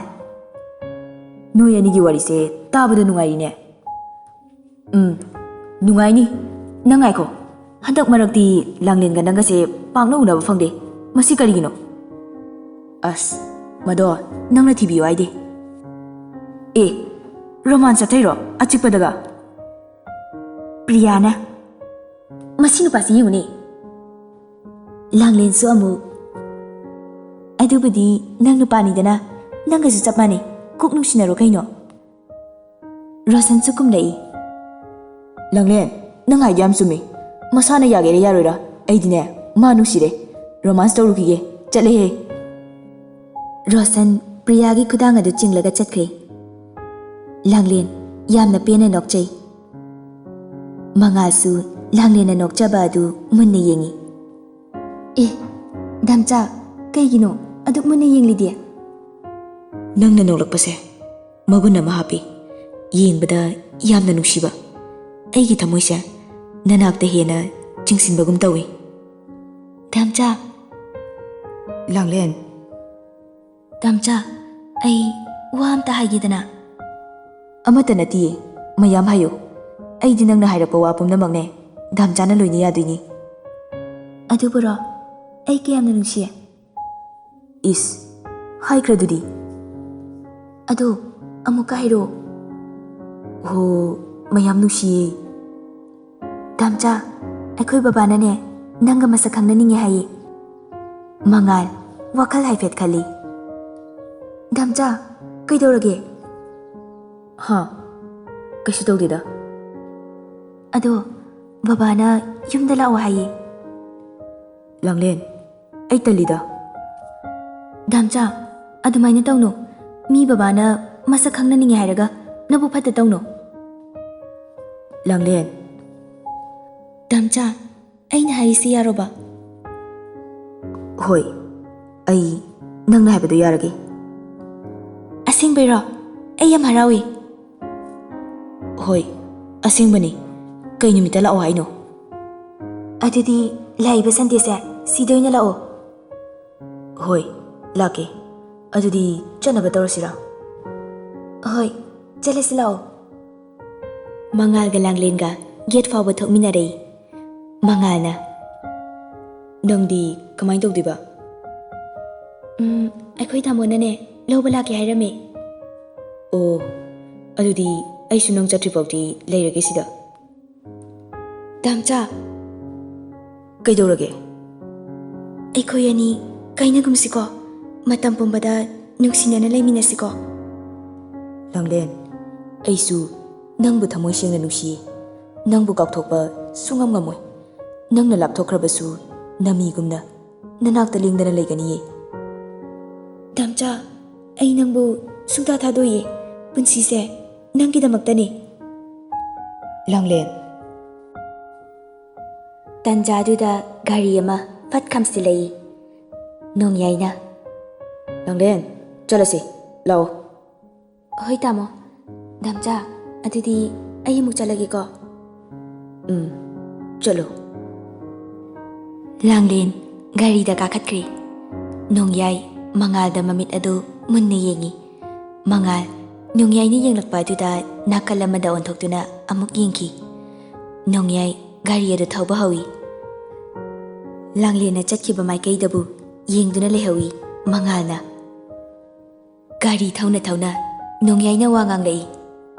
"ꯅꯣꯏ ꯑꯅꯤꯒꯤ ꯋꯥꯔꯤꯁꯦ ꯇꯥꯕꯗ ꯅꯨꯡꯉꯥꯏꯔꯤꯅꯦ꯫ ꯎꯝ, ꯅꯨꯡꯉꯥꯏꯅꯤ꯫ ꯅꯪ ꯉꯥꯏꯈꯣ, ꯍꯟꯗꯛ ꯃꯔꯛꯇꯤ ꯂꯥꯡꯂꯦꯟꯒ ꯅꯪꯒꯁꯦ ꯄꯥꯛꯅ ꯎꯅꯕ ꯐꯪꯗꯦ꯫ ꯃꯁꯤ ꯀꯔꯤꯒꯤꯅꯣ?" "ꯑꯁ, ꯃꯗꯣ ꯅꯪꯅ ꯊꯤꯕꯤꯌꯨ ꯍꯥꯏꯗꯦ꯫" "ꯑꯦ, ꯔꯣꯃꯥꯟꯁ ꯆꯠꯊꯩꯔꯣ ꯑꯆꯤꯛꯄꯗꯒ?" ꯄ꯭ꯔꯤꯌꯥꯅ, "ꯃꯁꯤ ꯅꯨꯄꯥꯁꯤ ꯌꯦꯡꯉꯨꯅꯦ꯫" ꯂꯥꯡꯂꯦꯟꯁꯨ ꯑꯃꯨꯛ, "ꯑꯗꯨꯕꯨꯗꯤ ꯅꯪ ꯅꯨꯄꯥꯅꯤꯗꯅ, ꯅꯪꯒꯁꯨ ꯆꯞ ꯃꯥꯟꯅꯩ, ꯀꯣꯛ ꯅꯨꯡꯁꯤꯅꯔꯣ ꯀꯩꯅꯣ꯫" ꯔꯣꯁꯟꯁꯨ ꯈꯨꯝꯂꯛꯏ, "ꯂꯥꯡꯂꯦꯟ, ꯅꯪ ꯍꯥꯏꯗꯣ ꯌꯥꯝ ꯆꯨꯝꯃꯤ꯫ ꯃꯁꯥꯅ ꯌꯥꯒꯦꯔꯥ ꯌꯥꯔꯣꯏꯔꯥ, ꯑꯩꯗꯤꯅꯦ ꯃꯥ ꯅꯨꯡꯁꯤꯔꯦ꯫ ꯔꯣꯃꯥꯟꯁ ꯇꯧꯔꯨꯈꯤꯒꯦ, ꯆꯠꯂꯦꯍꯦ꯫" ꯔꯣꯁꯟ ꯄ꯭ꯔꯤꯌꯥꯒꯤ ꯈꯨꯗꯥꯡ ꯑꯗꯨ ꯆꯤꯡꯂꯒ ꯆꯠꯈ꯭ꯔꯦ꯫ ꯂꯥꯡꯂꯦꯟ ꯌꯥꯝꯅ ꯄꯦꯟꯅ ꯅꯣꯛꯆꯩ꯫ ꯃꯉꯥꯜꯁꯨ ꯂꯥꯡꯂꯦꯟꯅ ꯅꯣꯛꯆꯕ ꯑꯗꯨ ꯃꯨꯟꯅ ꯌꯦꯡꯏ꯫ ꯑꯦ, ꯗꯥꯝꯆꯥ, ꯀꯩꯒꯤꯅꯣ ꯑꯗꯨꯛ ꯃꯨꯟꯅ ꯌꯦꯡꯂꯤꯗꯤ? ꯅꯪꯅ ꯅꯣꯛꯂꯛꯄꯁꯦ ꯃꯒꯨꯟ ꯑꯃ ꯍꯥꯞꯄꯤ꯫ ꯌꯦꯡꯕꯗ ꯌꯥꯝꯅ ꯅꯨꯡꯁꯤꯕ꯫ ꯑꯩꯒꯤ ꯊꯃꯣꯏꯁꯦ ꯅꯅꯥꯛꯇ ꯍꯦꯟꯅ ꯆꯤꯡꯁꯤꯟꯕꯒꯨꯝ ꯇꯧꯏ꯫ ꯗꯥꯝꯆꯥ꯫ ꯂꯥꯡꯂꯦꯟ꯫ ꯗꯥꯝꯆꯥ, ꯑꯩ ꯋꯥ ꯑꯝꯇ ꯍꯥꯏꯒꯦꯗꯅ꯫ ꯑꯃꯠꯇ ꯅꯠꯇꯤꯌꯦ, ꯃꯌꯥꯝ ꯍꯥꯏꯌꯨ꯫ ꯑꯩꯗꯤ ꯅꯪꯅ ꯍꯥꯏꯔꯛꯄ ꯋꯥ ꯄꯨꯝꯅꯃꯛꯅꯦ ꯗꯥꯝꯆꯥꯅ ꯂꯣꯏꯅ ꯌꯥꯗꯣꯏꯅꯤ꯫ ꯑꯗꯨꯕꯨꯔꯣ? ꯑꯩ ꯀꯌꯥꯝꯅ ꯅꯨꯡꯁꯤꯌꯦ꯫ ꯏꯁ, ꯍꯥꯏꯈ꯭ꯔꯗꯨꯗꯤ꯫ ꯑꯗꯨ ꯑꯃꯨꯛꯀ ꯍꯥꯏꯔꯛꯑꯣ꯫ ꯍꯣ, ꯃꯌꯥꯝ ꯅꯨꯡꯁꯤꯌꯦ꯫ ꯗꯥꯝꯆꯥ, ꯑꯩꯈꯣꯏ ꯕꯕꯥꯅꯅꯦ ꯅꯪꯒ ꯃꯁꯛ ꯈꯪꯅꯅꯤꯡꯉꯦ ꯍꯥꯏꯌꯦ꯫ ꯃꯉꯥꯜ ꯋꯥꯈꯜ ꯍꯥꯏꯐꯦꯠ ꯈꯜꯂꯤ꯫ ꯗꯥꯝꯆꯥ, ꯀꯩꯗꯧꯔꯒꯦ? ꯍꯥ, ꯀꯩꯁꯨ ꯇꯧꯗꯦꯗ꯫ ꯑꯗꯣ ꯕꯕꯥꯅ ꯌꯨꯝꯗ ꯂꯥꯛꯑꯣ ꯍꯥꯏꯌꯦ꯫ ꯂꯥꯡꯂꯦꯟ, ꯑꯩ ꯇꯜꯂꯤꯗ꯫ ꯗꯥꯝꯆꯥ, ꯑꯗꯨꯃꯥꯏꯅ ꯇꯧꯅꯨ꯫ ꯃꯤ ꯕꯕꯥꯅ ꯃꯁꯛ ꯈꯪꯅꯅꯤꯡꯉꯦ ꯍꯥꯏꯔꯒ ꯅꯕꯨꯛ ꯐꯠꯇ ꯇꯧꯅꯨ꯫ ꯂꯥꯡꯂꯦꯟ꯫ ꯗꯥꯝꯆꯥ, ꯑꯩꯅ ꯍꯥꯏꯔꯤꯁꯤ ꯌꯥꯔꯣꯕ? ꯍꯣꯏ, ꯑꯩ ꯅꯪꯅ ꯍꯥꯏꯕꯗꯣ ꯌꯥꯔꯒꯦ꯫ ꯑꯁꯦꯡꯕꯩꯔꯣ? ꯑꯩ ꯌꯥꯝ ꯍꯔꯥꯎꯏ꯫ ꯍꯣꯏ, ꯑꯁꯦꯡꯕꯅꯤ꯫ ꯀꯩ ꯅꯨꯃꯤꯠꯇ ꯂꯥꯛꯑꯣ ꯍꯥꯏꯅꯣ? ꯑꯗꯨꯗꯤ ꯂꯥꯛꯏꯕ ꯁꯟꯗꯦꯁꯦ ꯁꯤꯗ ꯑꯣꯏꯅ ꯂꯥꯛꯑꯣ꯫ ꯍꯣꯏ, ꯂꯥꯛꯀꯦ꯫ ꯑꯗꯨꯗꯤ ꯆꯠꯅꯕ ꯇꯧꯔꯁꯤꯔꯥ? ꯍꯣꯏ, ꯆꯠꯂꯁꯤ ꯂꯥꯛꯑꯣ꯫ ꯃꯉꯥꯜꯒ ꯂꯥꯡꯂꯦꯟꯒ ꯒꯦꯠ ꯐꯥꯎꯕ ꯊꯣꯛꯃꯤꯟꯅꯔꯦ꯫ ꯃꯉꯥꯜꯅ, "ꯅꯪꯗꯤ ꯀꯃꯥꯏꯅ ꯇꯧꯗꯣꯏꯕ?" "ꯎꯝ, ꯑꯩꯈꯣꯏ ꯇꯥꯃꯣꯅꯅꯦ ꯂꯧꯕ ꯂꯥꯛꯀꯦ ꯍꯥꯏꯔꯝꯃꯦ꯫" "ꯑꯣ, ꯑꯗꯨꯗꯤ ꯑꯩꯁꯨ ꯅꯪ ꯆꯠꯇ꯭ꯔꯤꯐꯥꯎꯗꯤ ꯂꯩꯔꯒꯦ ꯁꯤꯗ꯫" "ꯗꯥꯝꯆꯥ!" "ꯀꯩꯗꯧꯔꯒꯦ?" "ꯑꯩꯈꯣꯏ ꯑꯅꯤ ꯀꯥꯏꯅꯒꯨꯝꯁꯤꯀꯣ꯫ ꯃꯇꯝ ꯄꯨꯝꯕꯗ ꯅꯨꯡꯁꯤꯅꯅ ꯂꯩꯃꯤꯟꯅꯁꯤꯀꯣ꯫" "ꯂꯥꯡꯂꯦꯟ, ꯑꯩꯁꯨ ꯅꯪꯕꯨ ꯊꯃꯣꯏ ꯁꯦꯡꯅ ꯅꯨꯡꯁꯤꯌꯦ꯫ ꯅꯪꯕꯨ ꯀꯥꯎꯊꯣꯛꯄ ꯁꯨꯡꯉꯝ ꯉꯝꯃꯣꯏ꯫ ꯅꯪꯅ ꯂꯥꯞꯊꯣꯛꯈ꯭ꯔꯕꯁꯨ ꯅꯃꯤꯒꯨꯝꯅ ꯅꯅꯥꯛꯇ ꯂꯦꯡꯗꯅ ꯂꯩꯒꯅꯤꯌꯦ꯫" "ꯗꯥꯝꯆꯥ, ꯑꯩ ꯅꯪꯕꯨ ꯁꯨꯡꯊꯥ ꯊꯥꯗꯣꯛꯏ꯫ ꯄꯨꯟꯁꯤꯁꯦ ꯅꯪꯒꯤꯗꯃꯛꯇꯅꯤ꯫" "ꯂꯥꯡꯂꯦꯟ!" ꯇꯟꯖꯥꯗꯨꯗ ꯒꯥꯔꯤ ꯑꯃ ꯐꯠ ꯈꯝꯁꯤꯜꯂꯛꯏ꯫ ꯅꯣꯡꯌꯥꯏꯅ, "ꯂꯥꯡꯂꯦꯟ, ꯆꯠꯂꯁꯤ, ꯂꯥꯛꯑꯣ꯫" "ꯍꯣꯏ ꯇꯥꯃꯣ꯫ ꯗꯥꯝꯆꯥ, ꯑꯗꯨꯗꯤ ꯑꯩ ꯑꯃꯨꯛ ꯆꯠꯂꯒꯦꯀꯣ꯫" "ꯎꯝ, ꯆꯠꯂꯣ꯫" ꯂꯥꯡꯂꯦꯟ ꯒꯥꯔꯤꯗ ꯀꯥꯈꯠꯈ꯭ꯔꯦ꯫ ꯅꯣꯡꯌꯥꯏ ꯃꯉꯥꯜꯗ ꯃꯃꯤꯠ ꯑꯗꯨ ꯃꯨꯟꯅ ꯌꯦꯡꯉꯤ꯫ ꯃꯉꯥꯜ ꯅꯣꯡꯌꯥꯏꯅ ꯌꯦꯡꯂꯛꯄ ꯑꯗꯨꯗ ꯅꯥꯀꯜ ꯑꯃꯗ ꯑꯣꯟꯊꯣꯛꯇꯨꯅ ꯑꯃꯨꯛ ꯌꯦꯡꯈꯤ꯫ ꯅꯣꯡꯌꯥꯏ ꯒꯥꯔꯤ ꯑꯗꯨ ꯊꯧꯕ ꯍꯧꯏ꯫ ꯂꯥꯡꯂꯦꯟꯅ ꯆꯠꯈꯤꯕ ꯃꯥꯏꯀꯩꯗꯕꯨ ꯌꯦꯡꯗꯨꯅ ꯂꯩꯍꯧꯏ ꯃꯉꯥꯜꯅ꯫ ꯒꯥꯔꯤ ꯊꯧꯅ ꯊꯧꯅ ꯅꯣꯡꯌꯥꯏꯅ ꯋꯥ ꯉꯥꯡꯂꯛꯏ꯫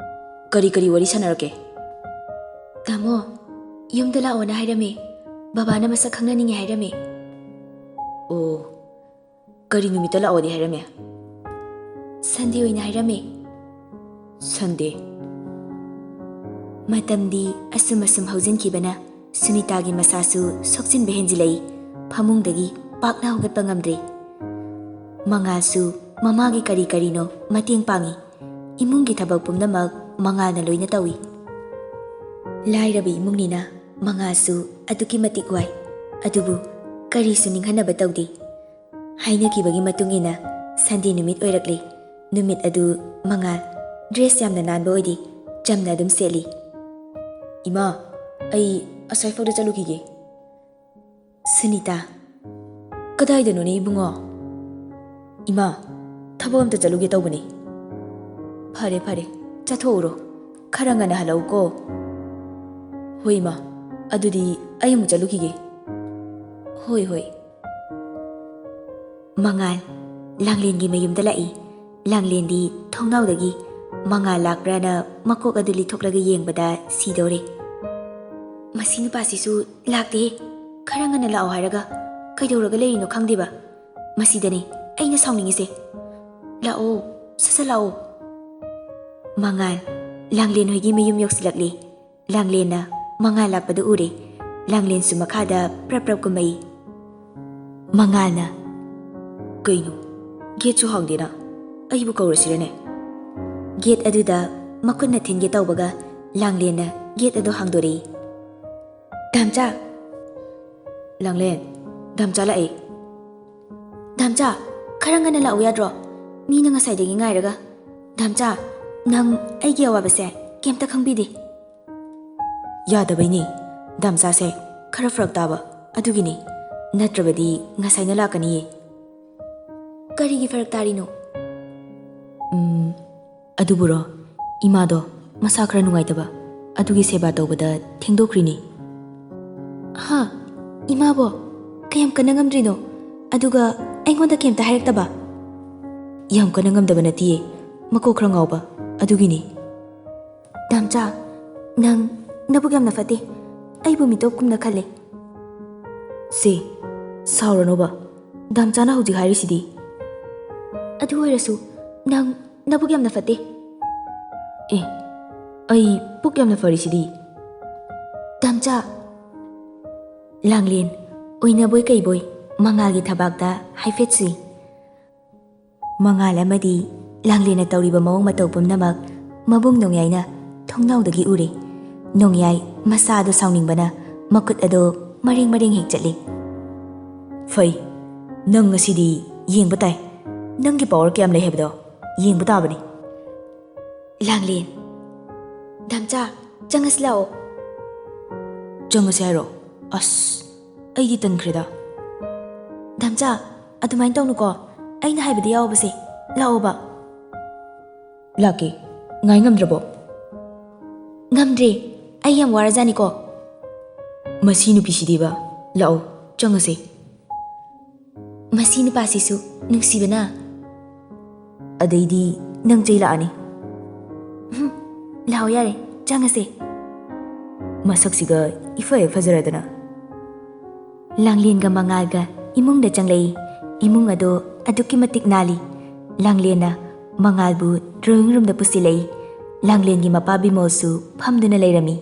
"ꯀꯔꯤ ꯀꯔꯤ ꯋꯥꯔꯤ ꯁꯥꯟꯅꯔꯛꯀꯦ?" "ꯇꯥꯃꯣ, ꯌꯨꯝꯗ ꯂꯥꯛꯑꯣꯅ ꯍꯥꯏꯔꯝꯃꯦ꯫ ꯕꯕꯥꯅ ꯃꯁꯛ ꯈꯪꯅꯅꯤꯡꯉꯦ ꯍꯥꯏꯔꯝꯃꯦ꯫" "ꯑꯣ, ꯀꯔꯤ ꯅꯨꯃꯤꯠꯇ ꯂꯥꯛꯑꯣꯗꯤ ꯍꯥꯏꯔꯝꯃꯦ?" "ꯁꯟꯗꯦ ꯑꯣꯏꯅ ꯍꯥꯏꯔꯝꯃꯦ꯫" "ꯁꯟꯗꯦ?" ꯃꯇꯝꯗꯤ ꯑꯁꯨꯝ ꯑꯁꯨꯝ ꯍꯧꯖꯤꯟꯈꯤꯕꯅ ꯁꯨꯅꯤꯇꯥꯒꯤ ꯃꯁꯥꯁꯨ ꯁꯣꯛꯆꯤꯟꯕ ꯍꯦꯟꯖꯤꯜꯂꯛꯏ꯫ ꯐꯃꯨꯡꯗꯒꯤ ꯄꯥꯛꯅ ꯍꯧꯒꯠꯄ ꯉꯝꯗ꯭ꯔꯦ꯫ ꯃꯉꯥꯜꯁꯨ ꯃꯃꯥꯒꯤ ꯀꯔꯤ ꯀꯔꯤꯅꯣ ꯃꯇꯦꯡ ꯄꯥꯡꯏ꯫ ꯏꯃꯨꯡꯒꯤ ꯊꯕꯛ ꯄꯨꯝꯅꯃꯛ ꯃꯉꯥꯜꯅ ꯂꯣꯏꯅ ꯇꯧꯏ꯫ ꯂꯥꯏꯔꯕ ꯏꯃꯨꯡꯅꯤꯅ ꯃꯉꯥꯜꯁꯨ ꯑꯗꯨꯛꯀꯤ ꯃꯇꯤꯛ ꯋꯥꯏ꯫ ꯑꯗꯨꯕꯨ ꯀꯔꯤꯁꯨ ꯅꯤꯡꯍꯟꯅꯕ ꯇꯧꯗꯦ꯫ ꯍꯥꯏꯅꯈꯤꯕꯒꯤ ꯃꯇꯨꯡ ꯏꯟꯅ ꯁꯟꯗꯦ ꯅꯨꯃꯤꯠ ꯑꯣꯏꯔꯛꯂꯦ꯫ ꯅꯨꯃꯤꯠ ꯑꯗꯨ ꯃꯉꯥꯜ ꯗ꯭ꯔꯦꯁ ꯌꯥꯝꯅ ꯅꯥꯟꯕ ꯑꯣꯏꯗꯦ, ꯆꯝꯅ ꯑꯗꯨꯝ ꯁꯦꯠꯂꯤ꯫ "ꯏꯃꯥ, ꯑꯩ ꯑꯁ꯭ꯋꯥꯏꯐꯥꯎꯗ ꯆꯠꯂꯨꯈꯤꯒꯦ꯫" ꯁꯨꯅꯤꯇꯥ, "ꯀꯗꯥꯏꯗꯅꯣꯅꯦ ꯏꯕꯨꯡꯉꯣ?" "ꯏꯃꯥ, ꯊꯕꯛ ꯑꯝꯇ ꯆꯠꯂꯨꯒꯦ ꯇꯧꯕꯅꯦ꯫" "ꯐꯔꯦ ꯐꯔꯦ, ꯆꯠꯊꯣꯛꯎꯔꯣ꯫ ꯈꯔ ꯉꯟꯅ ꯍꯜꯂꯛꯎꯀꯣ꯫" "ꯍꯣꯏ ꯏꯃꯥ, ꯑꯗꯨꯗꯤ ꯑꯩ ꯑꯃꯨꯛ ꯆꯠꯂꯨꯈꯤꯒꯦ꯫" "ꯍꯣꯏ ꯍꯣꯏ꯫" ꯃꯉꯥꯜ ꯂꯥꯡꯂꯦꯟꯒꯤ ꯃꯌꯨꯝꯗ ꯂꯥꯛꯏ꯫ ꯂꯥꯡꯂꯦꯟꯗꯤ ꯊꯣꯡꯅꯥꯎꯗꯒꯤ ꯃꯉꯥꯜ ꯂꯥꯛꯄ꯭ꯔꯥꯅ ꯃꯀꯣꯛ ꯑꯗꯨ ꯂꯤꯊꯣꯛꯂꯒ ꯌꯦꯡꯕꯗ ꯁꯤꯗꯧꯔꯦ꯫ "ꯃꯁꯤ ꯅꯨꯄꯥꯁꯤꯁꯨ ꯂꯥꯛꯇꯦ꯫ ꯈꯔ ꯉꯟꯅ ꯂꯥꯛꯑꯣ ꯍꯥꯏꯔꯒ ꯀꯩꯗꯧꯔꯒ ꯂꯩꯔꯤꯅꯣ ꯈꯪꯗꯦꯕ꯫ ꯃꯁꯤꯗꯅꯦ ꯑꯩꯅ ꯁꯥꯎꯅꯤꯡꯉꯤꯁꯦ꯫ ꯂꯥꯛꯑꯣ, ꯁꯠ ꯁꯠ ꯂꯥꯛꯑꯣ꯫" ꯃꯉꯥꯜ ꯂꯥꯡꯂꯦꯟ ꯍꯣꯏꯒꯤ ꯃꯌꯨꯝ ꯌꯧꯁꯤꯜꯂꯛꯂꯦ꯫ ꯂꯥꯡꯂꯦꯟꯅ ꯃꯉꯥꯜ ꯂꯥꯛꯄꯗꯨ ꯎꯔꯦ꯫ ꯂꯥꯡꯂꯦꯟꯁꯨ ꯃꯈꯥꯗ ꯄ꯭ꯔꯞ ꯄ꯭ꯔꯞ ꯀꯨꯝꯃꯛꯏ꯫ ꯃꯉꯥꯜꯅ, "ꯀꯩꯅꯣ, ꯒꯦꯠꯁꯨ ꯍꯥꯡꯗꯦꯅ? ꯑꯩꯕꯨ ꯀꯧꯔꯁꯤꯔꯅꯦ?" ꯒꯦꯠ ꯑꯗꯨꯗ ꯃꯈꯨꯠꯅ ꯊꯤꯟꯒꯦ ꯇꯧꯕꯒ ꯂꯥꯡꯂꯦꯟꯅ ꯒꯦꯠ ꯑꯗꯨ ꯍꯥꯡꯗꯣꯔꯛꯏ꯫ "ꯇꯥꯝꯆꯥ!" "ꯂꯥꯡꯂꯦꯟ, ꯗꯥꯝꯆꯥ ꯂꯥꯛꯑꯦ꯫ ꯗꯥꯝꯆꯥ, ꯈꯔ ꯉꯟꯅ ꯂꯥꯛꯎ ꯌꯥꯗ꯭ꯔꯣ? ꯃꯤꯅ ꯉꯁꯥꯏꯗꯒꯤ ꯉꯥꯏꯔꯒ꯫ ꯗꯥꯝꯆꯥ, ꯅꯪ ꯑꯩꯒꯤ ꯑꯋꯥꯕꯁꯦ ꯀꯩꯝꯇ ꯈꯪꯕꯤꯗꯦ꯫ ꯌꯥꯗꯕꯩꯅꯦ꯫ ꯗꯥꯝꯆꯥꯁꯦ ꯈꯔ ꯐꯔꯛ ꯇꯥꯕ, ꯑꯗꯨꯒꯤꯅꯦ꯫ ꯅꯠꯇ꯭ꯔꯕꯗꯤ ꯉꯁꯥꯏꯅ ꯂꯥꯛꯀꯅꯤꯌꯦ꯫ ꯀꯔꯤꯒꯤ ꯐꯔꯛ ꯇꯥꯔꯤꯅꯣ? ꯎꯝ, ꯑꯗꯨꯕꯨꯔꯣ, ꯏꯃꯥꯗꯣ ꯃꯁꯥ ꯈꯔ ꯅꯨꯡꯉꯥꯏꯇꯕ, ꯑꯗꯨꯒꯤ ꯁꯦꯕꯥ ꯇꯧꯕꯗ ꯊꯦꯡꯗꯣꯛꯈ꯭ꯔꯤꯅꯦ꯫ ꯍꯥ? ꯏꯃꯥꯕꯣ? ꯀꯌꯥꯝ ꯀꯟꯅ ꯉꯝꯗ꯭ꯔꯤꯅꯣ? ꯑꯗꯨꯒ ꯑꯩꯉꯣꯟꯗ ꯀꯩꯝꯇ ꯍꯥꯏꯔꯛꯇꯕ? ꯌꯥꯝ ꯀꯟꯅ ꯉꯝꯗꯕ ꯅꯠꯇꯤꯌꯦ, ꯃꯀꯣꯛ ꯈꯔ ꯉꯥꯎꯕ, ꯑꯗꯨꯒꯤꯅꯦ꯫ ꯗꯥꯝꯆꯥ, ꯅꯪ ꯅꯕꯨꯛ ꯌꯥꯝꯅ ꯐꯠꯇꯦ꯫ ꯑꯩꯕꯨ ꯃꯤꯇꯣꯞꯀꯨꯝꯅ ꯈꯜꯂꯦ꯫ ꯁꯦ, ꯁꯥꯎꯔꯅꯣꯕ꯫ ꯗꯥꯝꯆꯥꯅ ꯍꯧꯖꯤꯛ ꯍꯥꯏꯔꯤꯁꯤꯗꯤ꯫ ꯑꯗꯨ ꯑꯣꯏꯔꯁꯨ ꯅꯪ ꯅꯕꯨꯛ ꯌꯥꯝꯅ ꯐꯠꯇꯦ꯫ ꯑꯦ, ꯑꯩ ꯄꯨꯛ ꯌꯥꯝꯅ ꯐꯔꯤꯁꯤꯗꯤ꯫ ꯗꯥꯝꯆꯥ꯫ ꯂꯥꯡꯂꯦꯟ, ꯑꯣꯏꯅꯕꯣꯏ ꯀꯩꯕꯣꯏ ꯃꯉꯥꯜꯒꯤ ꯊꯕꯥꯛꯇ ꯍꯥꯏꯐꯦꯠ ꯁꯨꯏ꯫ ꯃꯉꯥꯜ ꯑꯃꯗꯤ ꯂꯥꯡꯂꯦꯟꯅ ꯇꯧꯔꯤꯕ ꯃꯑꯣꯡ ꯃꯇꯧ ꯄꯨꯝꯅꯃꯛ ꯃꯕꯨꯡ ꯅꯣꯡꯌꯥꯏꯅ ꯊꯣꯡꯅꯥꯎꯗꯒꯤ ꯎꯔꯦ꯫ ꯅꯣꯡꯌꯥꯏ ꯃꯁꯥ ꯑꯗꯨ ꯁꯥꯎꯅꯤꯡꯕꯅ ꯃꯈꯨꯠ ꯑꯗꯨ ꯃꯔꯦꯡ ꯃꯔꯦꯡ ꯍꯦꯛ ꯆꯠꯂꯤ꯫ ꯐꯩ, ꯅꯪ ꯉꯁꯤꯗꯤ ꯌꯦꯡꯕ ꯇꯥꯏ꯫ ꯅꯪꯒꯤ ꯄꯋꯥꯔ ꯀꯌꯥꯝ ꯂꯩ ꯍꯥꯏꯕꯗꯣ ꯌꯦꯡꯕ ꯇꯥꯕꯅꯤ꯫ ꯂꯥꯡꯂꯦꯟ꯫ ꯗꯥꯝꯆꯥ, ꯆꯪꯉꯁꯤ ꯂꯥꯛꯑꯣ꯫ ꯆꯪꯉꯁꯤ ꯍꯥꯏꯔꯣ? ꯑꯁ, ꯑꯩꯗꯤ ꯇꯟꯈ꯭ꯔꯦꯗ꯫ ꯗꯥꯝꯆꯥ, ꯑꯗꯨꯃꯥꯏꯅ ꯇꯧꯅꯨꯀꯣ꯫ ꯑꯩꯅ ꯍꯥꯏꯕꯗꯤ ꯌꯥꯎꯕꯁꯦ꯫ ꯂꯥꯛꯑꯣꯕ꯫ ꯂꯥꯛꯀꯦ꯫ ꯉꯥꯏ ꯉꯝꯗ꯭ꯔꯕꯣ? ꯉꯝꯗ꯭ꯔꯦ꯫ ꯑꯩ ꯌꯥꯝ ꯋꯥꯔꯖꯥꯅꯤꯀꯣ꯫ ꯃꯁꯤ ꯅꯨꯄꯤꯁꯤꯗꯤꯕ꯫ ꯂꯥꯛꯑꯣ, ꯆꯪꯉꯁꯦ꯫ ꯃꯁꯤ ꯅꯨꯄꯥꯁꯤꯁꯨ ꯅꯨꯡꯁꯤꯕꯅ꯫ ꯑꯗꯩꯗꯤ ꯅꯪ ꯆꯩ ꯂꯥꯛꯑꯅꯤ꯫ ꯎꯝ, ꯂꯥꯛꯑꯣ ꯌꯥꯔꯦ, ꯆꯪꯉꯁꯦ꯫ ꯃꯁꯛꯁꯤꯒ ꯏꯐ ꯍꯦꯛ ꯐꯖꯔꯗꯅ꯫ ꯂꯥꯡꯂꯦꯟꯒ ꯃꯉꯥꯜꯒ ꯏꯃꯨꯡꯗ ꯆꯪꯂꯛꯏ꯫ ꯏꯃꯨꯡ ꯑꯗꯣ ꯑꯗꯨꯛꯀꯤ ꯃꯇꯤꯛ ꯅꯥꯜꯂꯤ꯫ ꯂꯥꯡꯂꯦꯟꯅ ꯃꯉꯥꯜꯕꯨ drawing roomꯗ ꯄꯨꯁꯤꯜꯂꯛꯏ꯫ ꯂꯥꯡꯂꯦꯟꯒꯤ ꯃꯄꯥ ꯕꯤꯃꯣꯜꯁꯨ ꯐꯝꯗꯨꯅ ꯂꯩꯔꯝꯃꯤ꯫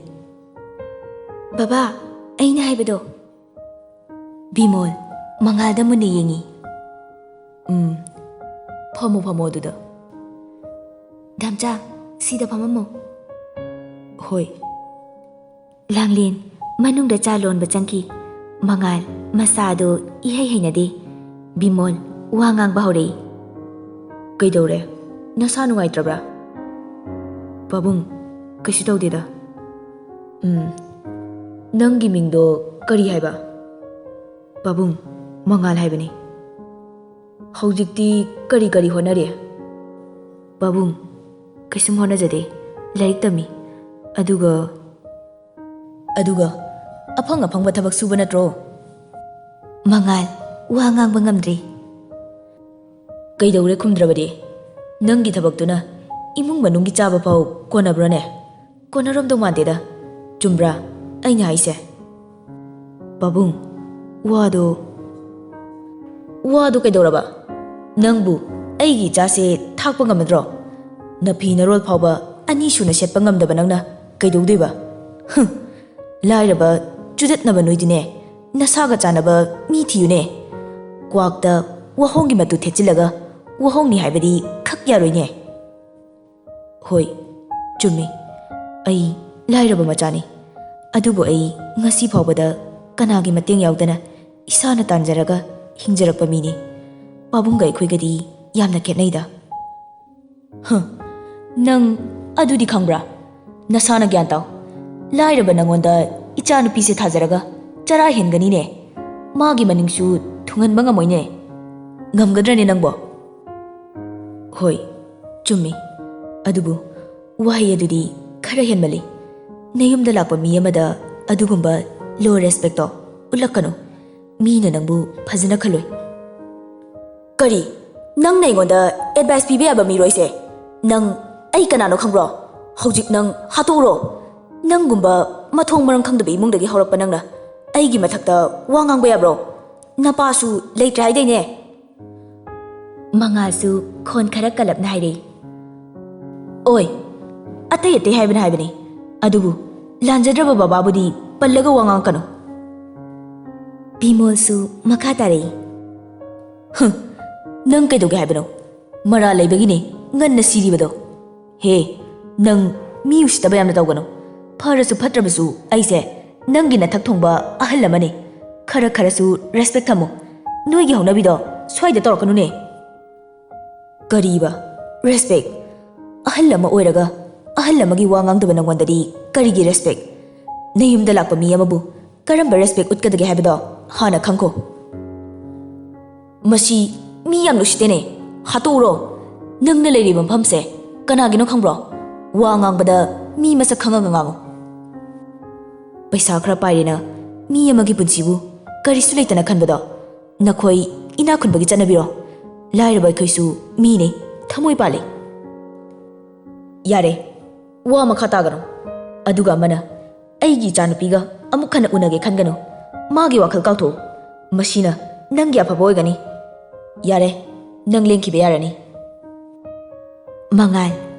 ꯕꯕꯥ, ꯑꯩꯅ ꯍꯥꯏꯕꯗꯣ꯫ ꯕꯤꯃꯣꯜ ꯃꯉꯥꯜꯗ ꯃꯨꯟꯅ ꯌꯦꯡꯉꯤ꯫ ꯎꯝ, ꯐꯝꯃꯣ, ꯐꯝꯃꯣ ꯑꯗꯨꯗ꯫ ꯗꯥꯝꯆꯥ, ꯁꯤꯗ ꯐꯝꯃꯝꯃꯣ꯫ ꯍꯣꯏ꯫ ꯂꯥꯡꯂꯦꯟ ꯃꯅꯨꯡꯗ ꯆꯥ ꯂꯣꯟꯕ ꯆꯪꯈꯤ꯫ ꯃꯉꯥꯜ ꯃꯁꯥꯗꯨ ꯏꯍꯩ ꯍꯩꯅꯗꯦ꯫ ꯕꯤꯃꯣꯜ ꯋꯥ ꯉꯥꯡꯕ ꯍꯧꯔꯛꯏ꯫ "ꯀꯩꯗꯧꯔꯦ? ꯅꯁꯥ ꯅꯨꯡꯉꯥꯏꯇ꯭ꯔꯕ꯭ꯔꯥ?" "ꯄꯥꯕꯨꯡ, ꯀꯩꯁꯨ ꯇꯧꯗꯦꯗ꯫" "ꯎꯝ, ꯅꯪꯒꯤ ꯃꯤꯡꯗꯣ ꯀꯔꯤ ꯍꯥꯏꯕ?" "ꯄꯥꯕꯨꯡ, ꯃꯉꯥꯜ ꯍꯥꯏꯕꯅꯤ꯫" "ꯍꯧꯖꯤꯛꯇꯤ ꯀꯔꯤ ꯀꯔꯤ ꯍꯣꯠꯅꯔꯤ?" "ꯄꯥꯕꯨꯡ, ꯀꯩꯁꯨꯝ ꯍꯣꯠꯅꯖꯗꯦ, ꯂꯥꯏꯔꯤꯛ ꯇꯝꯃꯤ꯫ ꯑꯗꯨꯒ" "ꯑꯗꯨꯒ ꯑꯐꯪ ꯑꯐꯪꯕ ꯊꯕꯛ ꯁꯨꯕ ꯅꯠꯇ꯭ꯔꯣ?" ꯃꯉꯥꯜ ꯋꯥ ꯉꯥꯡꯕ ꯉꯝꯗ꯭ꯔꯦ꯫ "ꯀꯩꯗꯧꯔꯦ ꯈꯨꯝꯗ꯭ꯔꯕꯗꯤ? ꯅꯪꯒꯤ ꯊꯕꯛꯇꯨꯅ ꯏꯃꯨꯡ ꯃꯅꯨꯡꯒꯤ ꯆꯥꯕ ꯐꯥꯎ ꯀꯣꯟꯅꯕ꯭ꯔꯣꯅꯦ? ꯀꯣꯟꯅꯔꯝꯗꯧ ꯃꯥꯟꯗꯦꯗ꯫ ꯆꯨꯝꯕ꯭ꯔꯥ ꯑꯩꯅ ꯍꯥꯏꯁꯦ?" "ꯄꯥꯕꯨꯡ, ꯋꯥꯗꯣ" "ꯋꯥꯗꯣ ꯀꯩꯗꯧꯔꯕ? ꯅꯪꯕꯨ ꯑꯩꯒꯤ ꯏꯆꯥꯁꯦ ꯊꯥꯛꯄ ꯉꯝꯃꯗ꯭ꯔꯣ? ꯅꯐꯤ ꯅꯔꯣꯜ ꯐꯥꯎꯕ ꯑꯅꯤ ꯁꯨꯅ ꯁꯦꯠꯄ ꯉꯝꯗꯕ ꯅꯪꯅ ꯀꯩꯗꯧꯗꯣꯏꯕ? ꯍꯨꯝ, ꯂꯥꯏꯔꯕ ꯆꯨꯗꯠꯅꯕ ꯅꯣꯏꯗꯤꯅꯦ, ꯅꯁꯥꯒ ꯆꯥꯟꯅꯕ ꯃꯤ ꯊꯤꯌꯨꯅꯦ꯫ ꯀ꯭ꯋꯥꯛꯇ ꯋꯥꯍꯣꯡꯒꯤ ꯃꯇꯨ ꯊꯦꯠꯆꯤꯜꯂꯒ ꯋꯥꯍꯣꯡꯅꯤ ꯍꯥꯏꯕꯗꯤ ꯈꯛ ꯌꯥꯔꯣꯏꯅꯦ꯫" "ꯍꯣꯏ, ꯆꯨꯝꯃꯤ꯫ ꯑꯩ ꯂꯥꯏꯔꯕ ꯃꯆꯥꯅꯤ꯫ ꯑꯗꯨꯕꯨ ꯑꯩ ꯉꯁꯤ ꯐꯥꯎꯕꯗ ꯀꯅꯥꯒꯤ ꯃꯇꯦꯡ ꯌꯥꯎꯗꯅ ꯏꯁꯥꯅ ꯇꯥꯟꯖꯔꯒ ꯍꯤꯡꯖꯔꯛꯄ ꯃꯤꯅꯤ꯫ ꯄꯥꯕꯨꯡꯒ ꯑꯩꯈꯣꯏꯒꯗꯤ ꯌꯥꯝꯅ ꯈꯦꯠꯅꯩꯗ꯫" "ꯍ, ꯅꯪ ꯑꯗꯨꯗꯤ ꯈꯪꯕ꯭ꯔꯥ? ꯅꯁꯥꯅ ꯒ꯭ꯌꯥꯟ ꯇꯥꯎ꯫ ꯂꯥꯏꯔꯕ ꯅꯪꯉꯣꯟꯗ ꯏꯆꯥꯅꯨꯄꯤꯁꯦ ꯊꯥꯖꯔꯒ ꯆꯔꯥ ꯍꯦꯟꯒꯅꯤꯅꯦ꯫ ꯃꯥꯒꯤ ꯃꯅꯤꯡꯁꯨ ꯊꯨꯡꯍꯟꯕ ꯉꯝꯃꯣꯏꯅꯦ꯫ ꯉꯝꯒꯗ꯭ꯔꯅꯦ ꯅꯪꯕꯣ?" "ꯍꯣꯏ, ꯆꯨꯝꯃꯤ꯫ ꯑꯗꯨꯕꯨ ꯋꯥꯍꯩ ꯑꯗꯨꯗꯤ ꯈꯔ ꯍꯦꯟꯃꯜꯂꯤ꯫ ꯅꯌꯨꯝꯗ ꯂꯥꯛꯄ ꯃꯤ ꯑꯃꯗ ꯑꯗꯨꯒꯨꯝꯕ low respectꯇꯣ ꯎꯠꯂꯛꯀꯅꯨ꯫ ꯃꯤꯅ ꯅꯪꯕꯨ ꯐꯖꯅ ꯈꯜꯂꯣꯏ꯫" "ꯀꯔꯤ? ꯅꯪꯅ ꯑꯩꯉꯣꯟꯗ advice ꯄꯤꯕ ꯌꯥꯕ ꯃꯤꯔꯣ ꯑꯩꯁꯦ? ꯅꯪ ꯑꯩ ꯀꯅꯥꯅꯣ ꯈꯪꯕ꯭ꯔꯣ? ꯍꯧꯖꯤꯛ ꯅꯪ ꯍꯥꯠꯇꯣꯛꯎꯔꯣ꯫ ꯅꯪꯒꯨꯝꯕ ꯃꯊꯣꯡ ꯃꯔꯝ ꯈꯪꯗꯕ ꯏꯃꯨꯡꯗꯒꯤ ꯍꯧꯔꯛꯄ ꯅꯪꯅ ꯑꯩꯒꯤ ꯃꯊꯛꯇ ꯋꯥ ꯉꯥꯡꯕ ꯌꯥꯕ꯭ꯔꯣ? ꯅꯄꯥꯁꯨ ꯂꯩꯇ꯭ꯔꯦ ꯍꯥꯏꯗꯥꯏꯅꯦ?" ꯃꯉꯥꯜꯁꯨ ꯈꯣꯟ ꯈꯔ ꯀꯜꯂꯞꯅ ꯍꯥꯏꯔꯛꯏ꯫ "ꯑꯣꯏ, ꯑꯇꯩ ꯑꯇꯩ ꯍꯥꯏꯕꯅ ꯍꯥꯏꯕꯅꯤ, ꯑꯗꯨꯕꯨ ꯂꯥꯟꯖꯗ꯭ꯔꯕ ꯕꯕꯥꯕꯨꯗꯤ ꯄꯜꯂꯒ ꯋꯥ ꯉꯥꯡꯉꯛꯀꯅꯨ꯫" ꯕꯤꯃꯣꯜꯁꯨ ꯃꯈꯥ ꯇꯥꯔꯛꯏ꯫ "ꯍꯨꯝ, ꯅꯪ ꯀꯩꯗꯧꯒꯦ ꯍꯥꯏꯕꯅꯣ? ꯃꯔꯥꯜ ꯂꯩꯕꯒꯤꯅꯤ ꯉꯟꯅ ꯁꯤꯔꯤꯕꯗꯣ꯫ ꯍꯦ, ꯅꯪ ꯃꯤ ꯎꯁꯤꯠꯇꯕ ꯌꯥꯝꯅ ꯇꯧꯒꯅꯨ꯫ ꯐꯔꯁꯨ ꯐꯠꯇ꯭ꯔꯕꯁꯨ ꯑꯩꯁꯦ ꯅꯪꯒꯤ ꯅꯊꯛ ꯊꯣꯡꯕ ꯑꯍꯜ ꯑꯃꯅꯤ꯫ ꯈꯔ ꯈꯔꯁꯨ ꯔꯦꯁꯄꯦꯛ ꯊꯝꯃꯨ꯫ ꯅꯣꯏꯒꯤ ꯍꯧꯅꯕꯤꯗꯣ ꯁ꯭ꯋꯥꯏꯗ ꯇꯧꯔꯛꯀꯅꯨꯅꯦ꯫ ꯀꯔꯤꯕ ꯔꯦꯁꯄꯦꯛ? ꯑꯍꯜ ꯑꯃ ꯑꯣꯏꯔꯒ ꯑꯍꯜ ꯑꯃꯒꯤ ꯋꯥ ꯉꯥꯡꯗꯕ ꯅꯪꯉꯣꯟꯗꯗꯤ ꯀꯔꯤꯒꯤ ꯔꯦꯁꯄꯦꯛ? ꯅꯌꯨꯝꯗ ꯂꯥꯛꯄ ꯃꯤ ꯑꯃꯕꯨ ꯀꯔꯝꯕ ꯔꯦꯁꯄꯦꯛ ꯎꯠꯀꯗꯒꯦ ꯍꯥꯏꯕꯗꯣ ꯍꯥꯟꯅ ꯈꯪꯈꯣ꯫ ꯃꯁꯤ ꯃꯤ ꯌꯥꯝ ꯎꯁꯤꯠꯇꯦꯅꯦ꯫ ꯍꯥꯠꯇꯣꯛꯎꯔꯣ꯫ ꯅꯪꯅ ꯂꯩꯔꯤꯕ ꯃꯐꯝꯁꯦ ꯀꯅꯥꯒꯤꯅꯣ ꯈꯪꯕ꯭ꯔꯣ? ꯋꯥ ꯉꯥꯡꯕꯗ ꯃꯤ ꯃꯁꯛ ꯈꯪꯉꯒ ꯉꯥꯡꯉꯨ꯫ ꯄꯩꯁꯥ ꯈꯔ ꯄꯥꯏꯔꯦꯅ ꯃꯤ ꯑꯃꯒꯤ ꯄꯨꯟꯁꯤꯕꯨ ꯀꯔꯤꯁꯨ ꯂꯩꯇꯅ ꯈꯟꯕꯗꯣ ꯅꯈꯣꯏ ꯏꯅꯥꯛ ꯈꯨꯟꯕꯒꯤ ꯆꯠꯅꯕꯤꯔꯣ? ꯂꯥꯏꯔꯕ ꯑꯩꯈꯣꯏꯁꯨ ꯃꯤꯅꯦ, ꯊꯃꯣꯏ ꯄꯥꯜꯂꯤ꯫ ꯌꯥꯔꯦ, ꯋꯥ ꯃꯈꯥ ꯇꯥꯒꯅꯨ꯫ ꯑꯗꯨꯒ ꯑꯃꯅ, "ꯑꯩꯒꯤ ꯏꯆꯥꯅꯨꯄꯤꯒ ꯑꯃꯨꯛ ꯍꯟꯅ ꯎꯅꯒꯦ ꯈꯟꯒꯅꯨ꯫ ꯃꯥꯒꯤ ꯋꯥꯈꯜ ꯀꯥꯎꯊꯣꯛꯎ꯫ ꯃꯁꯤꯅ ꯅꯪꯒꯤ ꯑꯐꯕ ꯑꯣꯏꯒꯅꯤ꯫ ꯌꯥꯔꯦ, ꯅꯪ ꯂꯦꯡꯈꯤꯕ ꯌꯥꯔꯅꯤ꯫" ꯃꯉꯥꯜ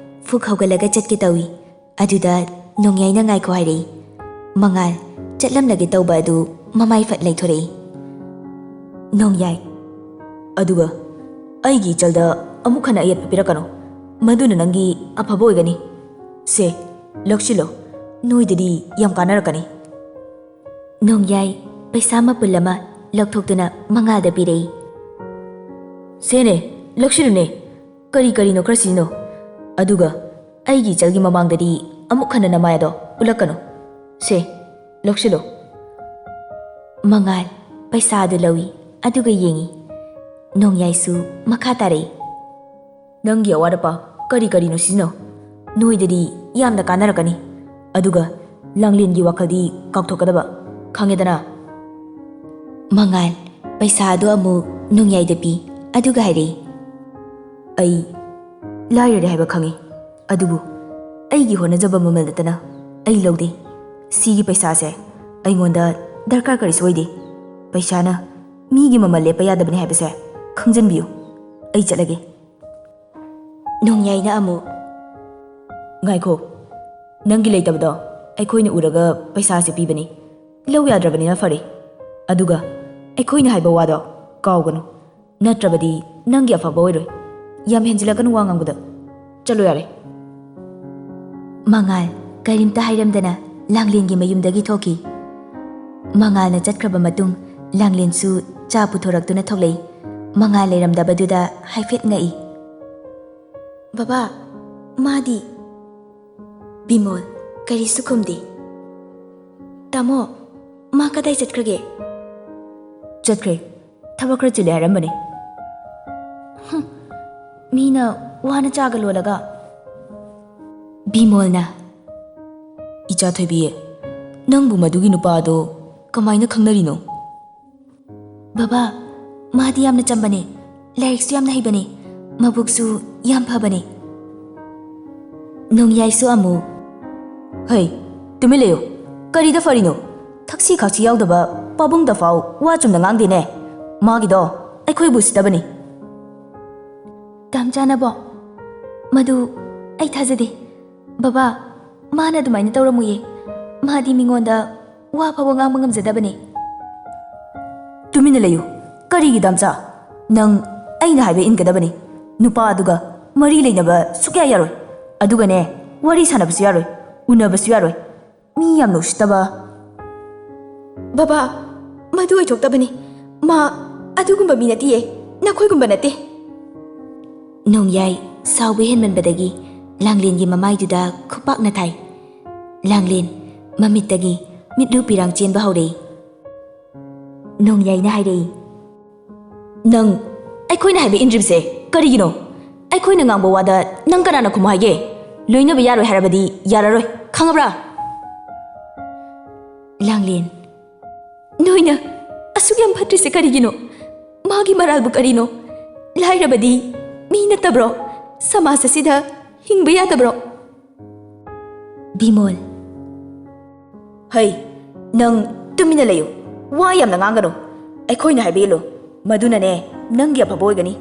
ꯐꯨꯛ ꯍꯧꯒꯠꯂꯒ ꯆꯠꯀꯦ ꯇꯧꯏ꯫ ꯑꯗꯨꯗ ꯅꯣꯡꯌꯥꯏꯅ ꯉꯥꯏꯈꯣ ꯍꯥꯏꯔꯛꯏ꯫ ꯃꯉꯥꯜ ꯆꯠꯂꯝꯂꯒꯦ ꯇꯧꯕ ꯑꯗꯨ ꯃꯃꯥꯏ ꯐꯠ ꯂꯩꯊꯣꯔꯛꯏ꯫ ꯅꯣꯡꯌꯥꯏ, "ꯑꯗꯨꯒ ꯑꯩꯒꯤ ꯏꯆꯜꯗ ꯑꯃꯨꯛ ꯍꯟꯅ ꯑꯌꯦꯠꯄ ꯄꯤꯔꯛꯀꯅꯨ꯫ ꯃꯗꯨꯅ ꯅꯪꯒꯤ ꯑꯐꯕ ꯑꯣꯏꯒꯅꯤ꯫ ꯁꯦ, ꯂꯧꯁꯤꯜꯂꯣ꯫ ꯅꯣꯏꯗꯗꯤ ꯌꯥꯝ ꯀꯥꯟꯅꯔꯛꯀꯅꯤ꯫" ꯅꯣꯡꯌꯥꯏ ꯄꯩꯁꯥ ꯃꯄꯨꯜ ꯑꯃ ꯂꯧꯊꯣꯛꯇꯨꯅ ꯃꯉꯥꯜꯗ ꯄꯤꯔꯛꯏ꯫ "ꯁꯦꯅꯦ, ꯂꯧꯁꯤꯜꯂꯨꯅꯦ꯫ ꯀꯔꯤ ꯀꯔꯤꯅꯣ ꯈꯔ ꯁꯤꯖꯤꯟꯅꯧ꯫ ꯑꯗꯨꯒ ꯑꯩꯒꯤ ꯏꯆꯜꯒꯤ ꯃꯃꯥꯡꯗꯗꯤ ꯑꯃꯨꯛ ꯍꯟꯅ ꯅꯃꯥꯏ ꯑꯗꯣ ꯎꯠꯂꯛꯀꯅꯨ꯫ ꯁꯦ, ꯂꯧꯁꯤꯜꯂꯨ꯫" ꯃꯉꯥꯜ ꯄꯩꯁꯥ ꯑꯗꯨ ꯂꯧꯏ, ꯑꯗꯨꯒ ꯌꯦꯡꯏ꯫ ꯅꯣꯡꯌꯥꯏꯁꯨ ꯃꯈꯥ ꯇꯥꯔꯛꯏ꯫ "ꯅꯪꯒꯤ ꯑꯋꯥꯠ ꯑꯄꯥ ꯀꯔꯤ ꯀꯔꯤꯅꯣ ꯁꯤꯖꯤꯟꯅꯧ꯫ ꯅꯣꯏꯗꯗꯤ ꯌꯥꯝꯅ ꯀꯥꯟꯅꯔꯛꯀꯅꯤ꯫ ꯑꯗꯨꯒ ꯂꯥꯡꯂꯦꯟꯒꯤ ꯋꯥꯈꯜꯗꯤ ꯀꯥꯎꯊꯣꯛꯀꯗꯕ, ꯈꯪꯉꯦꯗꯅ?" ꯃꯉꯥꯜ ꯄꯩꯁꯥ ꯑꯗꯨ ꯑꯃꯨꯛ ꯅꯣꯡꯌꯥꯏꯗ ꯄꯤ, ꯑꯗꯨꯒ ꯍꯥꯏꯔꯛꯏ꯫ "ꯑꯩ ꯂꯥꯏꯔꯔꯦ ꯍꯥꯏꯕ ꯈꯪꯉꯤ, ꯑꯗꯨꯕꯨ ꯑꯩꯒꯤ ꯍꯣꯠꯅꯖꯕ ꯃꯃꯜ ꯅꯠꯇꯅ ꯑꯩ ꯂꯧꯗꯦ꯫ ꯁꯤꯒꯤ ꯄꯩꯁꯥꯁꯦ ꯑꯩꯉꯣꯟꯗ ꯗꯔꯀꯥꯔ ꯀꯔꯤꯁꯨ ꯑꯣꯏꯗꯦ꯫ ꯄꯩꯁꯥꯅ ꯃꯤꯒꯤ ꯃꯃꯜ ꯂꯦꯞꯄ ꯌꯥꯗꯕꯅꯤ ꯍꯥꯏꯕꯁꯦ ꯈꯪꯖꯟꯕꯤꯌꯨ꯫ ꯑꯩ ꯆꯠꯂꯒꯦ꯫" ꯅꯣꯡꯌꯥꯏꯅ ꯑꯃꯨꯛ, "ꯉꯥꯏꯈꯣ, ꯅꯪꯒꯤ ꯂꯩꯇꯕꯗꯣ ꯑꯩꯈꯣꯏꯅ ꯎꯔꯒ ꯄꯩꯁꯥꯁꯦ ꯄꯤꯕꯅꯤ꯫ ꯂꯧ ꯌꯥꯗ꯭ꯔꯕꯅꯤꯅ ꯐꯔꯦ꯫ ꯑꯗꯨꯒ ꯑꯩꯈꯣꯏꯅ ꯍꯥꯏꯕ ꯋꯥꯗꯣ ꯀꯥꯎꯒꯅꯨ, ꯅꯠꯇ꯭ꯔꯕꯗꯤ ꯅꯪꯒꯤ ꯑꯐꯕ ꯑꯣꯏꯔꯣꯏ꯫ ꯌꯥꯝ ꯍꯦꯟꯖꯤꯜꯂꯛꯀꯅꯨ ꯋꯥ ꯉꯥꯡꯕꯗ꯫ ꯆꯠꯂꯣ ꯌꯥꯔꯦ꯫" ꯃꯉꯥꯜ ꯀꯔꯤꯝꯇ ꯍꯥꯏꯔꯝꯗꯅ ꯂꯥꯡꯂꯦꯟꯒꯤ ꯃꯌꯨꯝꯗꯒꯤ ꯊꯣꯛꯈꯤ꯫ ꯃꯉꯥꯜꯅ ꯆꯠꯈ꯭ꯔꯕ ꯃꯇꯨꯡ ꯂꯥꯡꯂꯦꯟꯁꯨ ꯆꯥ ꯄꯨꯊꯣꯔꯛꯇꯨꯅ ꯊꯣꯛꯂꯛꯏ꯫ ꯃꯉꯥꯜ ꯂꯩꯔꯝꯗꯕꯗꯨꯗ ꯍꯥꯏꯐꯦꯠ ꯉꯛꯏ꯫ "ꯕꯕꯥ, ꯃꯥꯗꯤ?" ꯕꯤꯃꯣꯜ ꯀꯔꯤꯁꯨ ꯈꯨꯝꯗꯦ꯫ "ꯇꯥꯃꯣ, ꯃꯥ ꯀꯗꯥꯏ ꯆꯠꯈ꯭ꯔꯒꯦ?" "ꯆꯠꯈ꯭ꯔꯦ꯫ ꯊꯕꯛ ꯈꯔ ꯆꯤꯜꯂꯦ ꯍꯥꯏꯔꯝꯕꯅꯦ꯫" "ꯍꯨꯝ, ꯃꯤꯅ ꯋꯥꯅ ꯆꯥꯒ ꯂꯣꯜꯂꯒ꯫" ꯕꯤꯃꯣꯜꯅ, "ꯏꯆꯥ ꯊꯣꯏꯕꯤ, ꯅꯪꯕꯨ ꯃꯗꯨꯒꯤ ꯅꯨꯄꯥꯗꯣ ꯀꯃꯥꯏꯅ ꯈꯪꯅꯔꯤꯅꯣ?" "ꯕꯕꯥ, ꯃꯥꯗꯤ ꯌꯥꯝꯅ ꯆꯝꯕꯅꯦ, ꯂꯥꯏꯔꯤꯛꯁꯨ ꯌꯥꯝꯅ ꯍꯩꯕꯅꯦ, ꯃꯕꯨꯛꯁꯨ ꯌꯥꯝ ꯐꯕꯅꯦ꯫" ꯅꯣꯡꯌꯥꯏꯁꯨ ꯑꯃꯨꯛ, "ꯍꯩ, ꯇꯨꯃꯤꯟ ꯂꯩꯌꯨ꯫ ꯀꯔꯤꯗ ꯐꯔꯤꯅꯣ? ꯊꯛꯁꯤ ꯈꯥꯛꯁꯤ ꯌꯥꯎꯗꯕ ꯄꯥꯕꯨꯡꯗ ꯐꯥꯎ ꯋꯥ ꯆꯨꯝꯅ ꯉꯥꯡꯗꯦꯅꯦ꯫ ꯃꯥꯒꯤꯗꯣ ꯑꯩꯈꯣꯏꯕꯨ ꯎꯁꯤꯠꯇꯕꯅꯤ꯫" "ꯇꯥꯝꯆꯥꯅꯕꯣ? ꯃꯗꯨ ꯑꯩ ꯊꯥꯖꯗꯦ꯫ ꯕꯕꯥ, ꯃꯥꯅ ꯑꯗꯨꯃꯥꯏꯅ ꯇꯧꯔꯝꯃꯣꯏꯌꯦ꯫ ꯃꯥꯗꯤ ꯃꯤꯉꯣꯟꯗ ꯋꯥ ꯐꯥꯎꯕ ꯉꯥꯡꯕ ꯉꯝꯖꯗꯕꯅꯦ꯫" "ꯇꯨꯃꯤꯟꯅ ꯂꯩꯌꯨ꯫ ꯀꯔꯤꯒꯤ ꯇꯥꯝꯆꯥ? ꯅꯪ ꯑꯩꯅ ꯍꯥꯏꯕ ꯏꯟꯒꯗꯕꯅꯤ꯫ ꯅꯨꯄꯥ ꯑꯗꯨꯒ ꯃꯔꯤ ꯂꯩꯅꯕ ꯁꯨꯛꯌꯥ ꯌꯥꯔꯣꯏ꯫ ꯑꯗꯨꯒꯅꯦ, ꯋꯥꯔꯤ ꯁꯥꯟꯅꯕꯁꯨ ꯌꯥꯔꯣꯏ, ꯎꯅꯕꯁꯨ ꯌꯥꯔꯣꯏ꯫ ꯃꯤ ꯌꯥꯝꯅ ꯎꯁꯤꯠꯇꯕ꯫" "ꯕꯕꯥ, ꯃꯗꯨ ꯑꯣꯏꯊꯣꯛꯇꯕꯅꯤ꯫ ꯃꯥ ꯑꯗꯨꯒꯨꯝꯕ ꯃꯤ ꯅꯠꯇꯤꯌꯦ, ꯅꯈꯣꯏꯒꯨꯝꯕ ꯅꯠꯇꯦ꯫" ꯅꯣꯡꯌꯥꯏ ꯁꯥꯎꯕ ꯍꯦꯟꯃꯟꯕꯗꯒꯤ ꯂꯥꯡꯂꯦꯟꯒꯤ ꯃꯃꯥꯏꯗꯨꯗ ꯈꯨꯄꯥꯛꯅ ꯊꯥꯏ꯫ ꯂꯥꯡꯂꯦꯟ ꯃꯃꯤꯠꯇꯒꯤ ꯃꯤꯠꯂꯨ ꯄꯤꯔꯥꯡ ꯆꯦꯟꯕ ꯍꯧꯔꯛꯏ꯫ ꯅꯣꯡꯌꯥꯏꯅ ꯍꯥꯏꯔꯛꯏ, "ꯅꯪ ꯑꯩꯈꯣꯏꯅ ꯍꯥꯏꯕ ꯏꯟꯗ꯭ꯔꯤꯕꯁꯦ ꯀꯔꯤꯒꯤꯅꯣ? ꯑꯩꯈꯣꯏꯅ ꯉꯥꯡꯕ ꯋꯥꯗ ꯅꯪ ꯀꯅꯥꯅ ꯈꯨꯝꯃꯨ ꯍꯥꯏꯒꯦ? ꯂꯣꯏꯅꯕ ꯌꯥꯔꯣꯏ ꯍꯥꯏꯔꯕꯗꯤ ꯌꯥꯔꯔꯣꯏ, ꯈꯪꯉꯕ꯭ꯔꯥ?" ꯂꯥꯡꯂꯦꯟ, "ꯅꯣꯏꯅ ꯑꯁꯨꯛ ꯌꯥꯝ ꯐꯠꯇ꯭ꯔꯤꯁꯦ ꯀꯔꯤꯒꯤꯅꯣ? ꯃꯥꯒꯤ ꯃꯔꯥꯜꯕꯨ ꯀꯔꯤꯅꯣ? ꯂꯥꯏꯔꯕꯗꯤ ꯃꯤ ꯅꯠꯇꯕ꯭ꯔꯣ? ꯁꯃꯥꯖ ꯑꯁꯤꯗ ꯍꯤꯡꯕ ꯌꯥꯗꯕ꯭ꯔꯣ?" ꯕꯤꯃꯣꯜ, "ꯍꯩ, ꯅꯪ ꯇꯨꯃꯤꯟꯅ ꯂꯩꯌꯨ꯫ ꯋꯥ ꯌꯥꯝꯅ ꯉꯥꯡꯒꯅꯨ꯫ ꯑꯩꯈꯣꯏꯅ ꯍꯥꯏꯕ ꯏꯜꯂꯨ꯫ ꯃꯗꯨꯅꯅꯦ, ꯅꯪꯒꯤ ꯑꯐꯕ ꯑꯣꯏꯒꯅꯤ꯫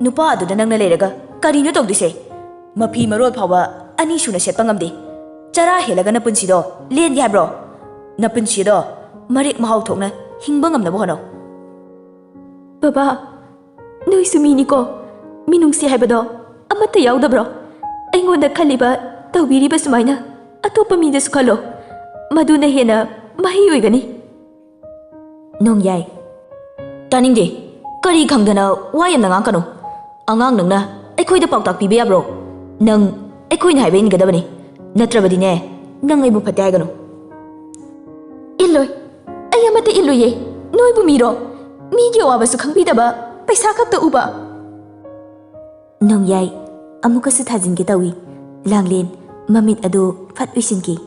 ꯅꯨꯄꯥ ꯑꯗꯨꯗ ꯅꯪꯅ ꯂꯩꯔꯒ ꯀꯔꯤꯅꯣ ꯇꯧꯗꯣꯏꯁꯦ? ꯃꯐꯤ ꯃꯔꯣꯜ ꯐꯥꯎꯕ ꯑꯅꯤ ꯁꯨꯅ ꯁꯦꯠꯄ ꯉꯝꯗꯦ꯫ ꯆꯔꯥ ꯍꯦꯜꯂꯒ ꯅꯄꯨꯟꯁꯤꯗꯣ ꯂꯦꯟꯒꯦ ꯍꯥꯏꯕ꯭ꯔꯣ? ꯅꯄꯨꯟꯁꯤꯗꯣ ꯃꯔꯦꯛ ꯃꯍꯥꯎ ꯊꯣꯛꯅ ꯍꯤꯡꯕ ꯉꯝꯅꯕ ꯍꯣꯠꯅꯧ꯫" "ꯕꯕꯥ, ꯅꯣꯏꯁꯨ ꯃꯤꯅꯤꯀꯣ꯫ ꯃꯤꯅꯨꯡꯁꯤ ꯍꯥꯏꯕꯗꯣ ꯑꯃꯠꯇ ꯌꯥꯎꯗꯕ꯭ꯔꯣ? ꯑꯩꯉꯣꯟꯗ ꯈꯜꯂꯤꯕ, ꯇꯧꯕꯤꯔꯤꯕ ꯁꯨꯃꯥꯏꯅ ꯑꯇꯣꯞꯄ ꯃꯤꯗꯁꯨ ꯈꯜꯂꯣ꯫ ꯃꯗꯨꯅ ꯍꯦꯟꯅ ꯃꯍꯩ ꯑꯣꯏꯒꯅꯤ꯫" ꯅꯣꯡꯌꯥꯏ, ꯇꯥꯅꯤꯡꯗꯦ꯫ ꯀꯔꯤ ꯈꯪꯗꯅ ꯋꯥ ꯌꯥꯝꯅ ꯉꯥꯡꯀꯅꯨ꯫ ꯑꯉꯥꯡ ꯅꯪꯅ ꯑꯩꯈꯣꯏꯗ ꯄꯥꯎꯇꯥꯛ ꯄꯤꯕ ꯌꯥꯕ꯭ꯔꯣ? ꯅꯪ ꯑꯩꯈꯣꯏꯅ ꯍꯥꯏꯕ ꯏꯟꯒꯗꯕꯅꯤ, ꯅꯠꯇ꯭ꯔꯕꯗꯤꯅꯦ, ꯅꯪ ꯑꯩꯕꯨ ꯐꯠꯇꯦ ꯍꯥꯏꯒꯅꯨ꯫ ꯏꯜꯂꯣꯏ, ꯑꯩ ꯑꯃꯠꯇ ꯏꯜꯂꯨꯌꯦ꯫ ꯅꯣꯏꯕꯨ ꯃꯤꯔꯣ? ꯃꯤꯒꯤ ꯑꯋꯥꯕꯁꯨ ꯈꯪꯕꯤꯗꯕ, ꯄꯩꯁꯥ ꯈꯛꯇ ꯎꯕ꯫ ꯅꯣꯡꯌꯥꯏ ꯑꯃꯨꯛꯀꯁꯨ ꯊꯥꯖꯤꯟꯒꯦ ꯇꯧꯏ꯫ ꯂꯥꯡꯂꯦꯟ ꯃꯃꯤꯠ ꯑꯗꯨ ꯐꯠ ꯎꯏꯁꯤꯟꯈꯤ꯫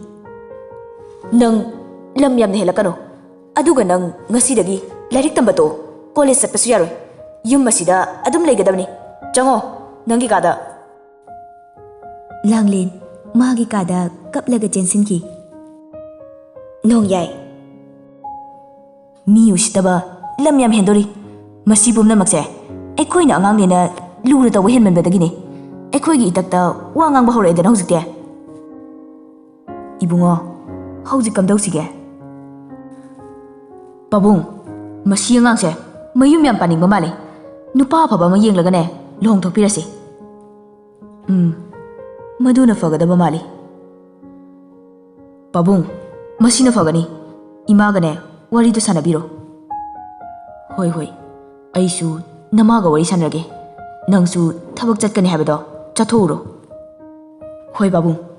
ꯅꯪ ꯂꯝ ꯌꯥꯝꯅ ꯍꯦꯜꯂꯛꯀꯅꯨ꯫ ꯑꯗꯨꯒ ꯅꯪ ꯉꯁꯤꯗꯒꯤ ꯂꯥꯏꯔꯤꯛ ꯇꯝꯕ ꯇꯣꯛꯑꯣ꯫ ꯀꯣꯂꯦꯖ ꯆꯠꯄꯁꯨ ꯌꯥꯔꯣꯏ꯫ ꯌꯨꯝ ꯑꯁꯤꯗ ꯑꯗꯨꯝ ꯂꯩꯒꯗꯕꯅꯤ꯫ ꯆꯪꯉꯣ, ꯅꯪꯒꯤ ꯀꯥꯗ꯫ ꯂꯥꯡꯂꯦꯟ ꯃꯥꯒꯤ ꯀꯥꯗ ꯀꯞꯂꯒ ꯆꯦꯟꯁꯤꯟꯈꯤ꯫ ꯅꯣꯡꯌꯥꯏ, ꯃꯤ ꯎꯁꯤꯠꯇꯕ, ꯂꯝ ꯌꯥꯝ ꯍꯦꯟꯗꯣꯔꯤ꯫ ꯃꯁꯤ ꯄꯨꯝꯅꯃꯛꯁꯦ ꯑꯩꯈꯣꯏꯅ ꯑꯉꯥꯡꯅꯦꯅ ꯂꯨꯅ ꯇꯧꯕ ꯍꯦꯟꯃꯟꯕꯗꯒꯤꯅꯦ꯫ ꯑꯩꯈꯣꯏꯒꯤ ꯏꯇꯛꯇ ꯋꯥ ꯉꯥꯡꯕ ꯍꯧꯔꯛꯑꯦꯗꯅ ꯍꯧꯖꯤꯛꯇꯤ꯫ ꯏꯕꯨꯡꯉꯣ, ꯍꯧꯖꯤꯛ ꯀꯝꯗꯧꯁꯤꯒꯦ? ꯄꯥꯕꯨꯡ, ꯃꯁꯤ ꯑꯉꯥꯡꯁꯦ ꯃꯌꯨꯝ ꯌꯥꯝ ꯄꯥꯅꯤꯡꯕ ꯃꯥꯜꯂꯦ꯫ ꯅꯨꯄꯥ ꯑꯐꯕ ꯑꯃ ꯌꯦꯡꯂꯒꯅꯦ ꯂꯨꯍꯣꯡꯊꯣꯛꯄꯤꯔꯁꯤ꯫ ꯎꯝ, ꯃꯗꯨꯅ ꯐꯒꯗꯕ ꯃꯥꯜꯂꯤ꯫ ꯄꯥꯕꯨꯡ, ꯃꯁꯤꯅ ꯐꯒꯅꯤ꯫ ꯏꯃꯥꯒꯅꯦ ꯋꯥꯔꯤꯗꯨ ꯁꯥꯟꯅꯕꯤꯔꯣ꯫ ꯍꯣꯏ, ꯍꯣꯏ, ꯑꯩꯁꯨ ꯅꯃꯥꯒ ꯋꯥꯔꯤ ꯁꯥꯟꯅꯔꯒꯦ꯫ ꯅꯪꯁꯨ ꯊꯕꯛ ꯆꯠꯀꯅꯤ ꯍꯥꯏꯕꯗꯣ ꯆꯠꯊꯣꯛꯎꯔꯣ꯫ ꯍꯣꯏ ꯄꯥꯕꯨꯡ꯫